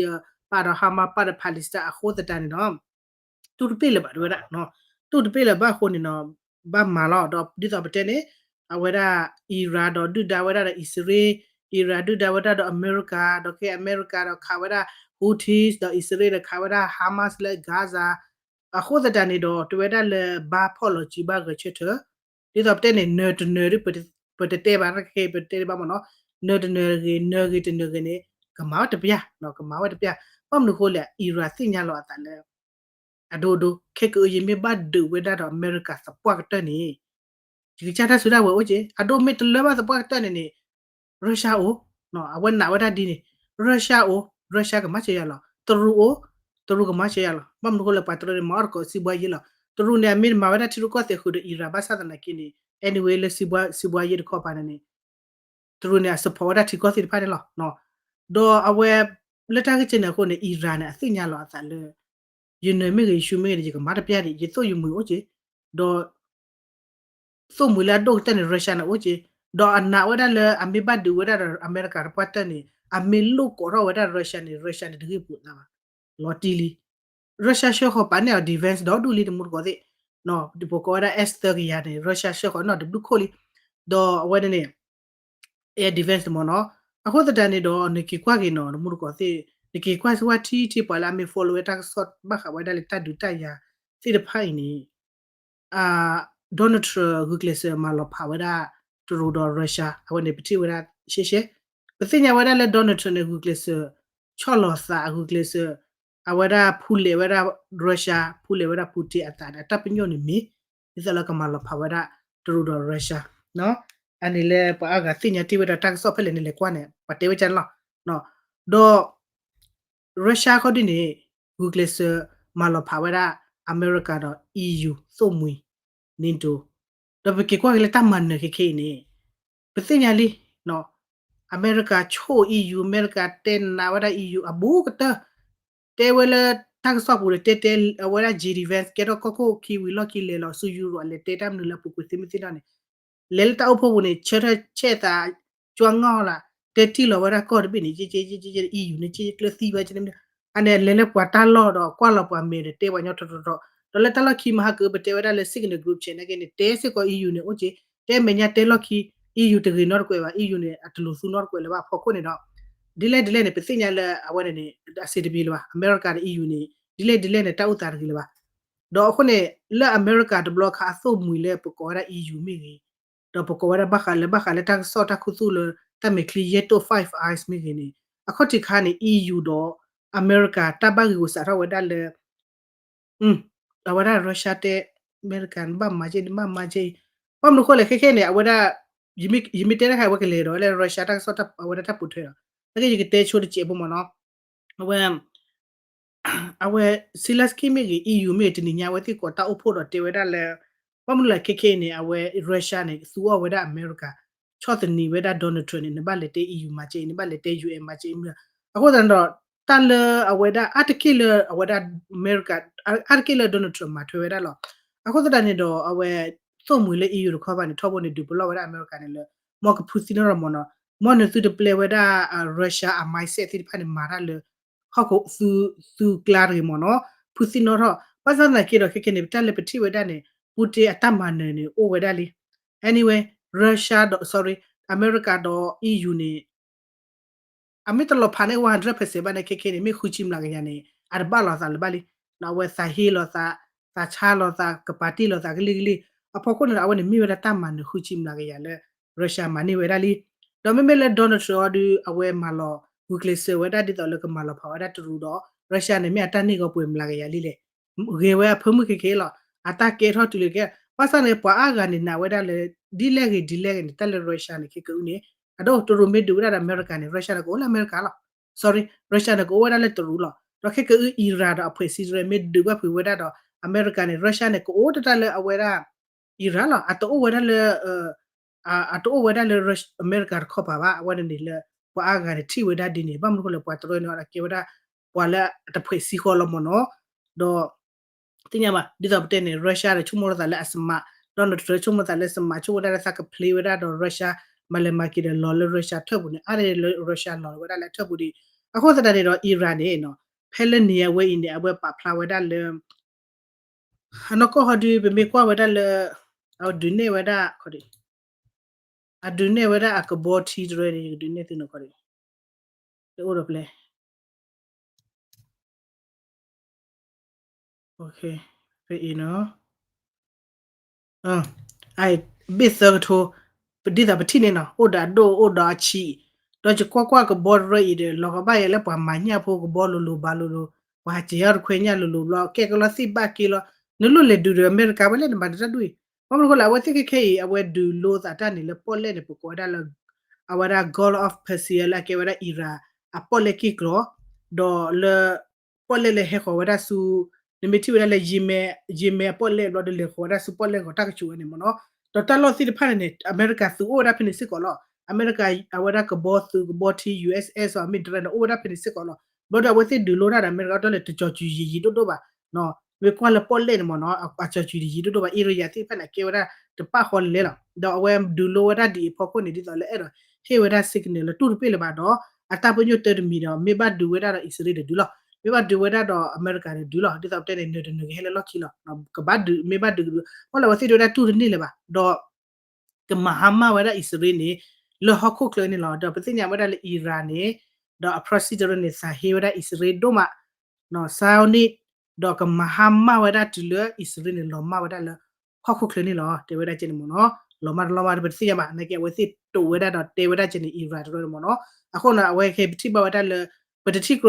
ပာ်ဒီး Hamas ပာ်ဒီး Palestine အဃိသတးန့ၣ်ဒီး တူၢ်တပ့ၢ်လၢၤဘၣ်တဝဲဒၣ် တူၢ်တပ့ၢ်လၢၤဘၣ်အဃိန့ၣ်နီၤ ဘၣ်မၤလီၤ ဒီးဒ်သိးပတဲန့ၣ် အဝဲဒၣ် Iran ဒီးဒုၣ်ဒါဝဲဒၣ်ဒီးအံၣ်စရ့လး Iran ဒုၣ်ဒါဝဲဒၣ်ဒီးအမဲရကၤ ဒီးခဲအမဲရကၤဒီးခးဝဲဒၣ် Houthis ဒီးအံၣ်စရ့လးဒီးခးဝဲဒၣ် Hamas လၢ Gaza အဃိသတးန့ၣ်ဒီး တဝဲဒၣ်လၢဘါဖီၣ်လီၤစုဘၣ်ဂဲၤဆၢထၢၣ် ဒ်သိးပတဲန့ၣ် နၢၤတနၢၤဒ် ပတတဲဘၣ် ပတဲဘၣ်မ့ၢ်နီၤ နၢၤတနၢၤဂ့ၤ နၢၤဂ့ၤတနၢၤဂ့ၤန့ၣ် ကမၤဝဲတပျၢ် ကမၤဝဲတပျၢ် ဘၣ်မနုၤဃိလဲၣ် Iran သ့ၣ်ညါလီၤအသးလၢ အဒိဒိ ခဲကအုယမ့ၢ်ဘၣ်ဒုးဝဲဒၣ်ဒီးအမဲရကၤသပှၢ်ကတၢၢ်န့ၣ် ယကစၢ်တၢ်စုတၢ်ဝဲၤအိၣ်က့ အဒိမ့ၢ်တလၢဘၣ်သပှၢ်ကတၢၢ်န့ၣ်န့ၣ် Russia အိၣ် အဝဲနာ်ဝဲဒၣ်ဒ်န့ၣ် Russia အိၣ် Russia ကမၤစၢၤယၤလီၤ တရူးအိၣ် တရူးကမၤစၢၤယၤလီၤ ဘၣ်မနုၤဃိလဲၣ် ပှၤတရူးန့ၣ် မၤအီၣ်တကိးစံးဘှါယ့လီၤ တရူးန့ၣ် အမ့ၢ်တမၤဝဲဒၣ်ထံရူၢ်ကီၢ်သဲးဃုာ်ဒီး Iran ဘၣ်ဆၣ်သနာ်က့န့ၣ် anyway လၢစံးဘှါယ့တခီပၤန့ၣ်န့ၣ် တရူးန့ၣ် အ support ဝဲဒၣ်ထံကီၢ်သ့ၣ်တဖၣ်န့ၣ်လီၤ ဒီးအဝဲ လၢတၢ်ဂ့ၢ်ကဲန့ၣ်အဃိန့ၣ် Iran န့ၣ် အသ့ၣ်ညါလီၤအသးလၢ ယနၢၤမ့ၢ်ဂ့ၤ ယရှူမ့ၢ်ဂ့ၤန့ၣ် ယကမၤတပျၢ်ဒံး ယသိၣ်ယမှံၤအိၣ်က့ ဒီး သိၣ်မှံၤလၢအဒိၣ်ကတၢၢ်န့ၣ် Russia န့ၣ်အိၣ်က့ ဒီးအနာ်ဝဲဒၣ်လၢအမ့ၢ်ဘၣ်ဒုးဝဲဒၣ်ဒီးအမဲရကၤတပှၢ်ကတၢၢ်န့ၣ် အမ့ၢ်လိၣ်ကိးထီၣ်ဝဲဒၣ် Russia န့ၣ် Russia န့ၣ် တဂ့ၢ်ပူၤအသးဘၣ် လီၤတံၢ်လံ Russia ဆှၢဃီၤပာ်န့ၢ်အီၤ defense ဒီဒူၣ်လံတမူတကိးသ့ၣ် ပကိးဝဲဒၣ် S သၢကယၤန့ၣ် Russia ဆှၢဃီၤန့ၢ်အီၤတဘျုးခိၣ်လံ ဒီးအဝဲန့ၣ်န့ၣ် air defense တမ့ၢ်နီၤ အဃိသတးန့ၣ်ဒီး နက့ၤကွၢ်က့ၤနီၤ တမူတကိးသ့ၣ် နက့ၤကွၢ်စ့ၢ်ဝဲထံထံပှၤလၢအမ့ၢ် follow ဝဲတၢ်ကစီၣ်ဘၣ်ဃးဝဲဒၣ်လၢတၢ်ဒုးတၢ်ယၤသ့ၣ်တဖၣ်အံၤန့ၣ် Donald Trump ဂုာ်ကျဲးစၢးမၤလီၤဖးဝဲဒၣ် တရူးဒီး Russia အဝဲန့ၣ် ပထံၣ်ဝဲဒၣ်ရှဲရှဲ ပသ့ၣ်ညါဝဲဒၣ်လၢ Donald Trump န့ၣ် ဂုာ်ကျဲးစၢး ဆီၣ်လီၤသး ဂုာ်ကျဲးစၢး အဝဲဒၣ်ဖူလဲၤဝဲဒၣ် Russia ဖူလဲၤဝဲဒၣ် Putin အသးန့ၣ် အတၢ်ပညိၣ်န့ၣ်မ့ၢ် ဒ်သိးလၢကမၤလီၤဖးဝဲဒၣ် တရူးဒီး Russia အန့ၣ်လၢပှၤအါဂၤသ့ၣ်ညါတ့ၢ်ဝဲဒၣ်တၢ်ကစီၣ်ဖဲလဲၣ်န့ၣ် လဲၤကွၢ်န့ၣ် ပှၤတဲဝဲကန့ၣ်လီၤ ဒီး Russia ခီဒ်န့ၣ် ဂုာ်ကျဲးစၢးမၤလီၤဖးဝဲဒၣ် အမဲရကၤဒီး EU သိၣ်မှံၤ NATO ဒီးပက့ၤကွၢ်က့ၤလၢတၢ်မၤနၢၤခဲခဲအံၤန့ၣ် ပသ့ၣ်ညါလံ အမဲရကၤဆိၣ် EU အမဲရကၤတဲနးဝဲဒၣ် EU အဘူးကတၢၢ် တဲဝဲလၢတၢ်ကစီၣ်ပူၤဒီး တဲတဲအဝဲဒၣ် J D Vance ကဲထီၣ်ကီၢ်ခိၣ်ခံဝံၤလီၢ်ခံလဲၤလီၤဆူ Europe အလဲၤတဲတၢ်မနုၤလၢအပူၤကွံာ်သ့မ့ၢ်သ့ၣ်နီၣ်န့ၣ် လဲၤလၢတၢ်အိၣ်ဖှိၣ်ပူၤန့ၣ် ဆၢထၢၣ်ဆဲးသး ကၠွါငီၢ်လၢ တဲတံၢ်လီၤဝဲဒၣ်ကီၢ်တဘ့ၣ်န့ၣ် ကဲကဲကဲကဲ EU န့ၣ် ကဲကျၢၢ်သံဝဲကဲန့ၣ် အန့ၣ်လဲၤလၢပှၤတၢ်လီၢ်ဒီးကွၢ်လီၤပှၤမဲာ်ဒီးတဲပှၤညီထီထီထီ ဒီးလၢတၢ်လီၢ်ခံမဟါကၢ ပတဲဝဲဒၣ်လၢ Signal Group Chat နာ်က့န့ၣ် တဲစ့ၢ်ကီး EU န့ၣ် အိၣ်က့ တဲမဲာ်ညါတဲလီၢ်ခံ EU တဂ့ၤနီတကွဲးဘၣ် EU န့ၣ် အတလိၤသူနီတကွဲးလၢၤဘၣ်အဖီခိၣ်န့ၣ်ဒီး ဒ်လဲၣ်ဒ်လဲၣ်န့ၣ် ပသ့ၣ်ညါလၢအဝဲန့ၣ်န့ၣ် အစံးတဘံၤလၢၤဘၣ် အမဲရကၤဒီး EU န့ၣ် ဒ်လဲၣ်ဒ်လဲၣ်န့ၣ် တၢ်အိၣ်သးတဂ့ၤလၢၤဘၣ် ဒီးအဃိန့ၣ် လၢအမဲရကၤတဘျီခါအသိၣ်မှံၤလၢပကိးဝဲဒၣ် EU မ့ၢ်ဂ့ၤ ဒီးပကိးဝဲဒၣ်ဘၣ်ဃးလၢ ဘၣ်ဃးလၢတၢ်ကစီၣ်တၢ်ခူသူၣ်လၢ တၢ်မဲာ်ချံယဲၢ်တိၣ် Five Eyes မ့ၢ်ဂ့ၤန့ၣ် အခီၣ်ထံးခါန့ၣ် EU ဒီးအမဲရကၤတၢ်ဘၣ်ဂ့ၢ်ဂီၤစးထီၣ်ဝဲဒၣ်လၢ အဝဲဒၣ် Russia တဲ အမဲရကၤ နဘၣ်မၤကဲ နဘၣ်မၤကဲအံၤ ဘၣ်မနုၤဃိလဲၣ် ခဲခဲန့ၣ် အဝဲဒၣ် ယမ့ၢ်တဲတခါ အဝဲကလဲၤဒီးလၢ Russia တၢ်ကစီၣ်အဝဲဒၣ်တၢ်ပိာ်ထွဲဒီး နာ်က့ ယကတဲဆိတစဲးဖိမ့ၢ်နီၤ အဝဲ အဝဲ Zelensky မ့ၢ်ဂ့ၤ EU မ့ၢ်ဂ့ၤ တနံၤညါအဝဲသ့ၣ်ကိးတၢ်အိၣ်ဖှိၣ်ဒီးတဲဝဲဒၣ်လၢ ဘၣ်မနုၤလဲၣ် ခဲခဲအံၤန့ၣ် အဝဲ Russia န့ၣ် သူအီၣ်ဝဲဒၣ်အမဲရကၤ ဆီၣ်သနံးဝဲဒၣ် Donald Trump န့ၣ် နဘၣ်လဲၤတဲ EU မၤကဲအံၤ နဘၣ်လဲၤတဲ UN မၤကဲအံၤ အဃိသတးန့ၣ်ဒီး တၢ်လၢအဝဲဒၣ်အါတက့ၢ်လၢအဝဲဒၣ်အမဲရကၤ အါတက့ၢ်လၢ Donald Trump မၤထွဲဝဲဒၣ်လီၤ. အဃိသတးန့ၣ်ဒီး အဝဲသိၣ်မှံၤလၢ EU တခီဘၣ်န့ၣ် ထီဘိန့ၣ် ဒုးပလီၢ်ဝဲဒၣ်အမဲရကၤန့ၣ်လၢ မ်ကဖုသံနီၣ်ထီၣ်မ့ၢ်နီၤ မ်နသုတပျဲဝဲဒၣ် Russia အ mindset သ့ၣ်တဖၣ်န့ၣ် မၤတၢ်လၢ ဟီၣ်ခိၣ်သုကျါတဂ့ၤမ့ၢ်နီၤ ဖုသံနီၣ်ထီၣ် ဘၣ်ဆၣ်သနာ်က့ဒီး ခဲခဲန့ၣ် ပတၢ်လၢပထံၣ်ဝဲဒၣ်န့ၣ် Putin အတၢ်မၤနၢၤန့ၣ် အိၣ်ဝဲဒၣ်လံ anyway Russia ဒီး sorry အမဲရကၤဒီး E U န့ၣ် အမ့ၢ်တလီၤဖးန့ၢ် one hundred percent ဘၣ်န့ၣ် ခဲခဲန့ၣ် မ့ၢ်ဃုဆံမျးကယၤန့ၣ် အတဘၣ်လိာ်သးလၢၤဘၣ်လံ. အဝဲသးဟ့လိာ်သး, သးဆါလိာ်သး, ကပာ်တ့ၢ်လိာ်သးကလံၢ်ကလံၢ်, အဖီခိၣ်န့ၣ်ဒီး အဝဲန့ၣ်မ့ၢ်ဝဲဒၣ်တၢ်မၤနၢၤဃုဆံမျးကယၤလၢ Russia မၤန့ၢ်ဝဲဒၣ်လံ. ဒီးမ့မ့ၢ်လၢ Donald Trump အီၤဒုး အဝဲမၤလီၤ ဂုာ်ကျဲးစၢးဝဲဒၣ်ဒ်သိးလၢကမၤလီၤဖးဝဲဒၣ်တရူးဒီး Russia န့ၣ် မ့ၢ်အတၢ်န့ၢ်ဂီၤပှဲၤမျးကယၤလံလဲၣ်. ဂဲၤဝဲအဖၢမုၢ်ခဲခဲလီၤ. အတၢ်ကဲထီၣ်တုၤလၢကဲ, ဘၣ်ဆၣ်န့ၣ် ပှၤအါဂၤန့ၣ်နာ်ဝဲဒၣ်လၢ ဒ်လဲၣ်ဂ့ၤဒ်လဲၣ်ဂ့ၤန့ၣ် တၢ်လၢ Russia န့ၣ် ခဲကအုန့ၣ် အဒိ တရူးမ့ၢ်ဒုးဝဲဒၣ်ဒီးအမဲရကၤန့ၣ် Russia န့ၣ် ကအိၣ်လၢအမဲရကၤလီၤ. Sorry, Russia န့ၣ် ကအိၣ်ဝဲဒၣ်လၢတရူးလီၤ. ဒီးခဲကအု Iran ဒီးအဖှဲးစံတရၢ မ့ၢ်ဒုးဘၣ်ဖုးဝဲဒၣ်ဒီးအမဲရကၤန့ၣ် Russia န့ၣ် ကအိၣ်တတၢ်လၢအဝဲဒၣ် Iran လီၤ. အတအိၣ်ဝဲဒၣ်လၢ အတအိၣ်ဝဲဒၣ်လၢ Russia အမဲရကၤတခီပၤဘၣ်. အဝဲန့ၣ်န့ၣ်လၢ ပှၤအါဂၤန့ၣ်ထံၣ်ဝဲဒၣ်ဒ်န့ၣ် ဘၣ်မနုၤဃိလဲၣ် ပှၤတရၢန့ၣ် အကဲဝဲဒၣ် ပှၤလၢအတဖှဲးစံဃီလီၤမ့ၢ်နီၤ. ဒီး သ့ၣ်ညါဘၣ် ဒ်သိးပတဲန့ၣ် Russia ဒီးဆိကမိၣ်လီၤသးလၢအ smart, Donald Trump ဆိကမိၣ်သးလၢ smart ဆိကမိၣ်ဝဲဒၣ်လၢသးက play ဝဲဒၣ်ဒီး Russia မၤလဲၤမၤက့ၤဒီးလီၤလၢ Russia ထၢၣ်ပူၤန့ၣ် အါန့ၢ်လၢ Russia လီၤဝဲဒၣ်လၢအထၢၣ်ပူၤဒံး. အဃိသတးန့ၣ်ဒီး Iran န့ၣ် ဖဲလၢန့ၣ်အဝဲအံၤန့ၣ် အဝဲပာ်ဖျါဝဲဒၣ်လၢ အနီၢ်ကီၢ်ဟီဒုး ပမ့ၢ်ကွၢ်ဝဲဒၣ်လၢ အဒုးနဲၣ်ဝဲဒၣ် အဒုးနဲၣ်ဝဲဒၣ်အကဘီထံတရၢန့ၣ် ယကဒုးနဲၣ်သုနီၤခီဒံး တအိၣ်ဒီးပျဲ ဖဲအံၤနီၤ ဘ့ၣ်သၢကထိ ဒ်သိးပထံၣ်န့ၣ်နီၤ အိၣ်ဒီးအဒိၣ်အိၣ်ဒီးအဆံး, ဒီးယကွၢ်ကွၢ်ကဘီတရၢအံၤဒီး လီၤကဘၣ်ယဲလၢပှၤမၤညၣ်ဖိကဘီလိၤလိၤဘၣ်လိၤလိၤ, ပှၤဟးစဲးအီၣ်တခွဲညၣ်လိၤလိၤဘျီ ကဲကလီသ့ၣ်ဘၣ်က့လီၤ, နလိၣ်လဲၤဒုးဒီးအမဲရကၤဝဲလဲၣ် နဘၣ်ဒုးတၢ်ဒူၣ်အံၤ, ဘၣ်မနုၤဃိလဲၣ် အဝဲသ့ၣ်ခဲခဲအံၤ အဝဲဒုးလိသးတၢ်န့ၣ်လၢပီၣ်လဲၣ်န့ၣ် ပကိးဝဲဒၣ်လၢ အဝဲဒၣ် Gulf of Persia လၢအကဲဝဲဒၣ် Iran အပီၣ်လဲၣ်က့ၢ်ကျီၤ, ဒီးလၢ ပီၣ်လဲၣ်လၢဟဲဃီၤဝဲဒၣ်ဆူ နမ့ၢ်ထံၣ်ဝဲဒၣ်လၢ Yemen အပီၣ်လဲၣ်ဘျီဒီး လဲၤဃီၤဝဲဒၣ်ဆူပီၣ်လဲၣ်ဂီၤတၢ်ကဆူးဝဲန့ၣ်မ့ၢ်နီၤ, ဒီးတၢ်လီၢ်သ့ၣ်တဖၣ်န့ၣ်န့ၣ် အမဲရကၤသုးအိၣ်ဝဲဒၣ်ဖဲန့ၣ်စ့ၢ်ကီးလီၤ. အမဲရကၤအဝဲဒၣ်ကဘီသုးကဘီထံ U S S အမ့ၢ်တရၢန့ၣ် အိၣ်ဝဲဒၣ်ဖဲန့ၣ်စ့ၢ်ကီးလီၤ. ဘျီဒီးအဝဲသ့ၣ်ဒုးလိတၢ်ဒီးအမဲရကၤဒီးလဲၤတကၠီၤကွံာ်ယံာ်ယံာ်ဒိၣ်ဒိၣ်ဘၣ် မ့ၢ်ကွၢ်လၢပီၣ်လဲၣ်န့ၣ်မ့ၢ်နီၤ အကၠီၤကွံာ်တယံာ်ဒိၣ်ဒိၣ်ဘၣ် area သ့ၣ်တဖၣ်န့ၣ် အကဲဝဲဒၣ်တပာ်ဃီလဲၣ်လီၤ. ဒီးအဝဲဒုးလိဝဲဒၣ်ဒ်အံၤအဖီခိၣ်န့ၣ် ဒ်သိးလၢအဲၣ်ဒိးဟ့ၣ်ဝဲဒၣ် signal လၢတူၢ်တပ့ၢ်လၢၤဘၣ်ဒီး အတၢ်ပညိၣ်တၢတမံၤဒီး မ့ၢ်ဘၣ်ဒုးဝဲဒၣ်ဒီးအံၣ်စရ့လးဒီးဒုးလီၤ. မ့ၢ်ဘၣ်ဒုးဝဲဒၣ်ဒီးအမဲရကၤန့ၣ်ဒုးလီၤ. ဒ်သိးပတဲန့ၣ် နၢၤတနၢၤကဟဲလၢလီၢ်ခံလီၤ. ကဘၣ်ဒုး မ့ၢ်ဘၣ်ဒုးကဒုး အဃိလၢအဝဲသ့ၣ်ဒုးဝဲဒၣ်တူၢ်တန့ၢ်လၢၤဘၣ် ဒီး ကမၤဟါမၢ်ဝဲဒၣ်အံၣ်စရ့လးန့ၣ် လၢဟီၣ်ခိၣ်ချၢန့ၣ်လီၤ. ဒီးပသ့ၣ်ညါဝဲဒၣ်လၢ Iran န့ၣ် ဒီးအ president န့ၣ် သးဟ့ဝဲဒၣ်အံၣ်စရ့လးဒိၣ်မး Zionist ဒီးကမၤဟါမၢ်ဝဲဒၣ်တုၤလၢအံၣ်စရ့လးန့ၣ် လီၤမၢ်ဝဲဒၣ်လၢဟီၣ်ခိၣ်ချၢန့ၣ်လီၤ. တဲဝဲဒၣ်ကဲန့ၣ်မ့ၢ်နီၤ လီၤမၢ်တလီၤမၢ်ဒီးပတသ့ၣ်ညါဘၣ် နာ်က့အဝဲသ့ၣ်တိာ်ဝဲဒၣ်ဒီးတဲဝဲဒၣ်ကဲန့ၣ် Iran တရၢန့ၣ်မ့ၢ်နီၤ. အဃိန့ၣ် အဝဲကပထံၣ်ဘၣ်ဝဲဒၣ်လၢ ပတထံၣ်ကြီကြီစ့ၢ်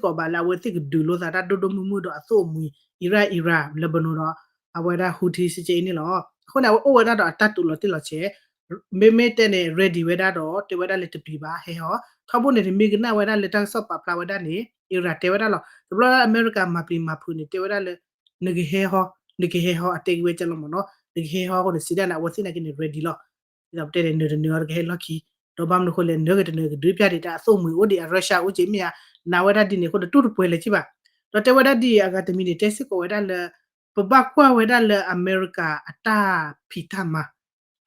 ကီးဘၣ်လၢအဝဲသ့ၣ်ကဒုးလိသးတၢ်ဒိၣ်ဒိၣ်မုၢ်မုၢ်ဒီးအသိၣ်အမှံၤ Iran Iran လၢဘၣ်နီၤဒီး အဝဲဒၣ် Houthi စ့ၢ်ကီးအံၤန့ၣ်လီၤ. အဃိန့ၣ် အဝဲအိၣ်ဝဲဒၣ်ဒီးအတၢ်တူးလီၤတ့ၢ်လီၤဆဲး မ့မ့ၢ်တဲန့ၣ် ready ဝဲဒၣ်ဒီး တဲဝဲဒၣ်လၢတပျံၤဘၣ် ဟဲဟီ ထီဘိန့ၣ် တမ့ၢ်ကနၣ်ဝဲဒၣ်လၢတၢ်ကစီၣ်ပာ်ဖျါဝဲဒၣ်န့ၣ် Iran တဲဝဲဒၣ်လီၤ. တဘျီလၢအမဲရကၤမၤပျံၤမၤဖုးန့ၣ် တဲဝဲဒၣ်လၢ နကဟဲဟီ နကဟဲဟီ အတဲက့ၤဝဲကဲလီၤမ့ၢ်နီၤ နကဟဲဟီအဃိန့ၣ် စံးဒၣ်န့ၣ် အဝဲသ့ၣ်နာ်က့န့ၣ် ready လီၤ. ဒ်သိးပတဲန့ၣ် နၢၤတနၢၤအီၤတကဟဲလီၢ်ခံ ဒီးဘၣ်မနုၤဃိလဲၣ် နၢၤက့ၤတနၢၤကဒုးပျၢ်ဒံးတၢ်အသိၣ်မှံၤအိၣ်ဒံး အ Russia အိၣ်က့ၤမ့ၢ်ဧါ နာ်ဝဲဒၣ်ဒ်န့ၣ်အဃိဒီးတူၢ်တပှဲၤလၢၤက့ဘၣ်. ဒီးတဲဝဲဒၣ်ဒ်အံၤ အဂၤတမံၤန့ၣ် တဲစ့ၢ်ကီးဝဲဒၣ်လၢ ပဘၣ်ကွၢ်ဝဲဒၣ်လၢအမဲရကၤအတၢ်ဖံးတၢ်မၤ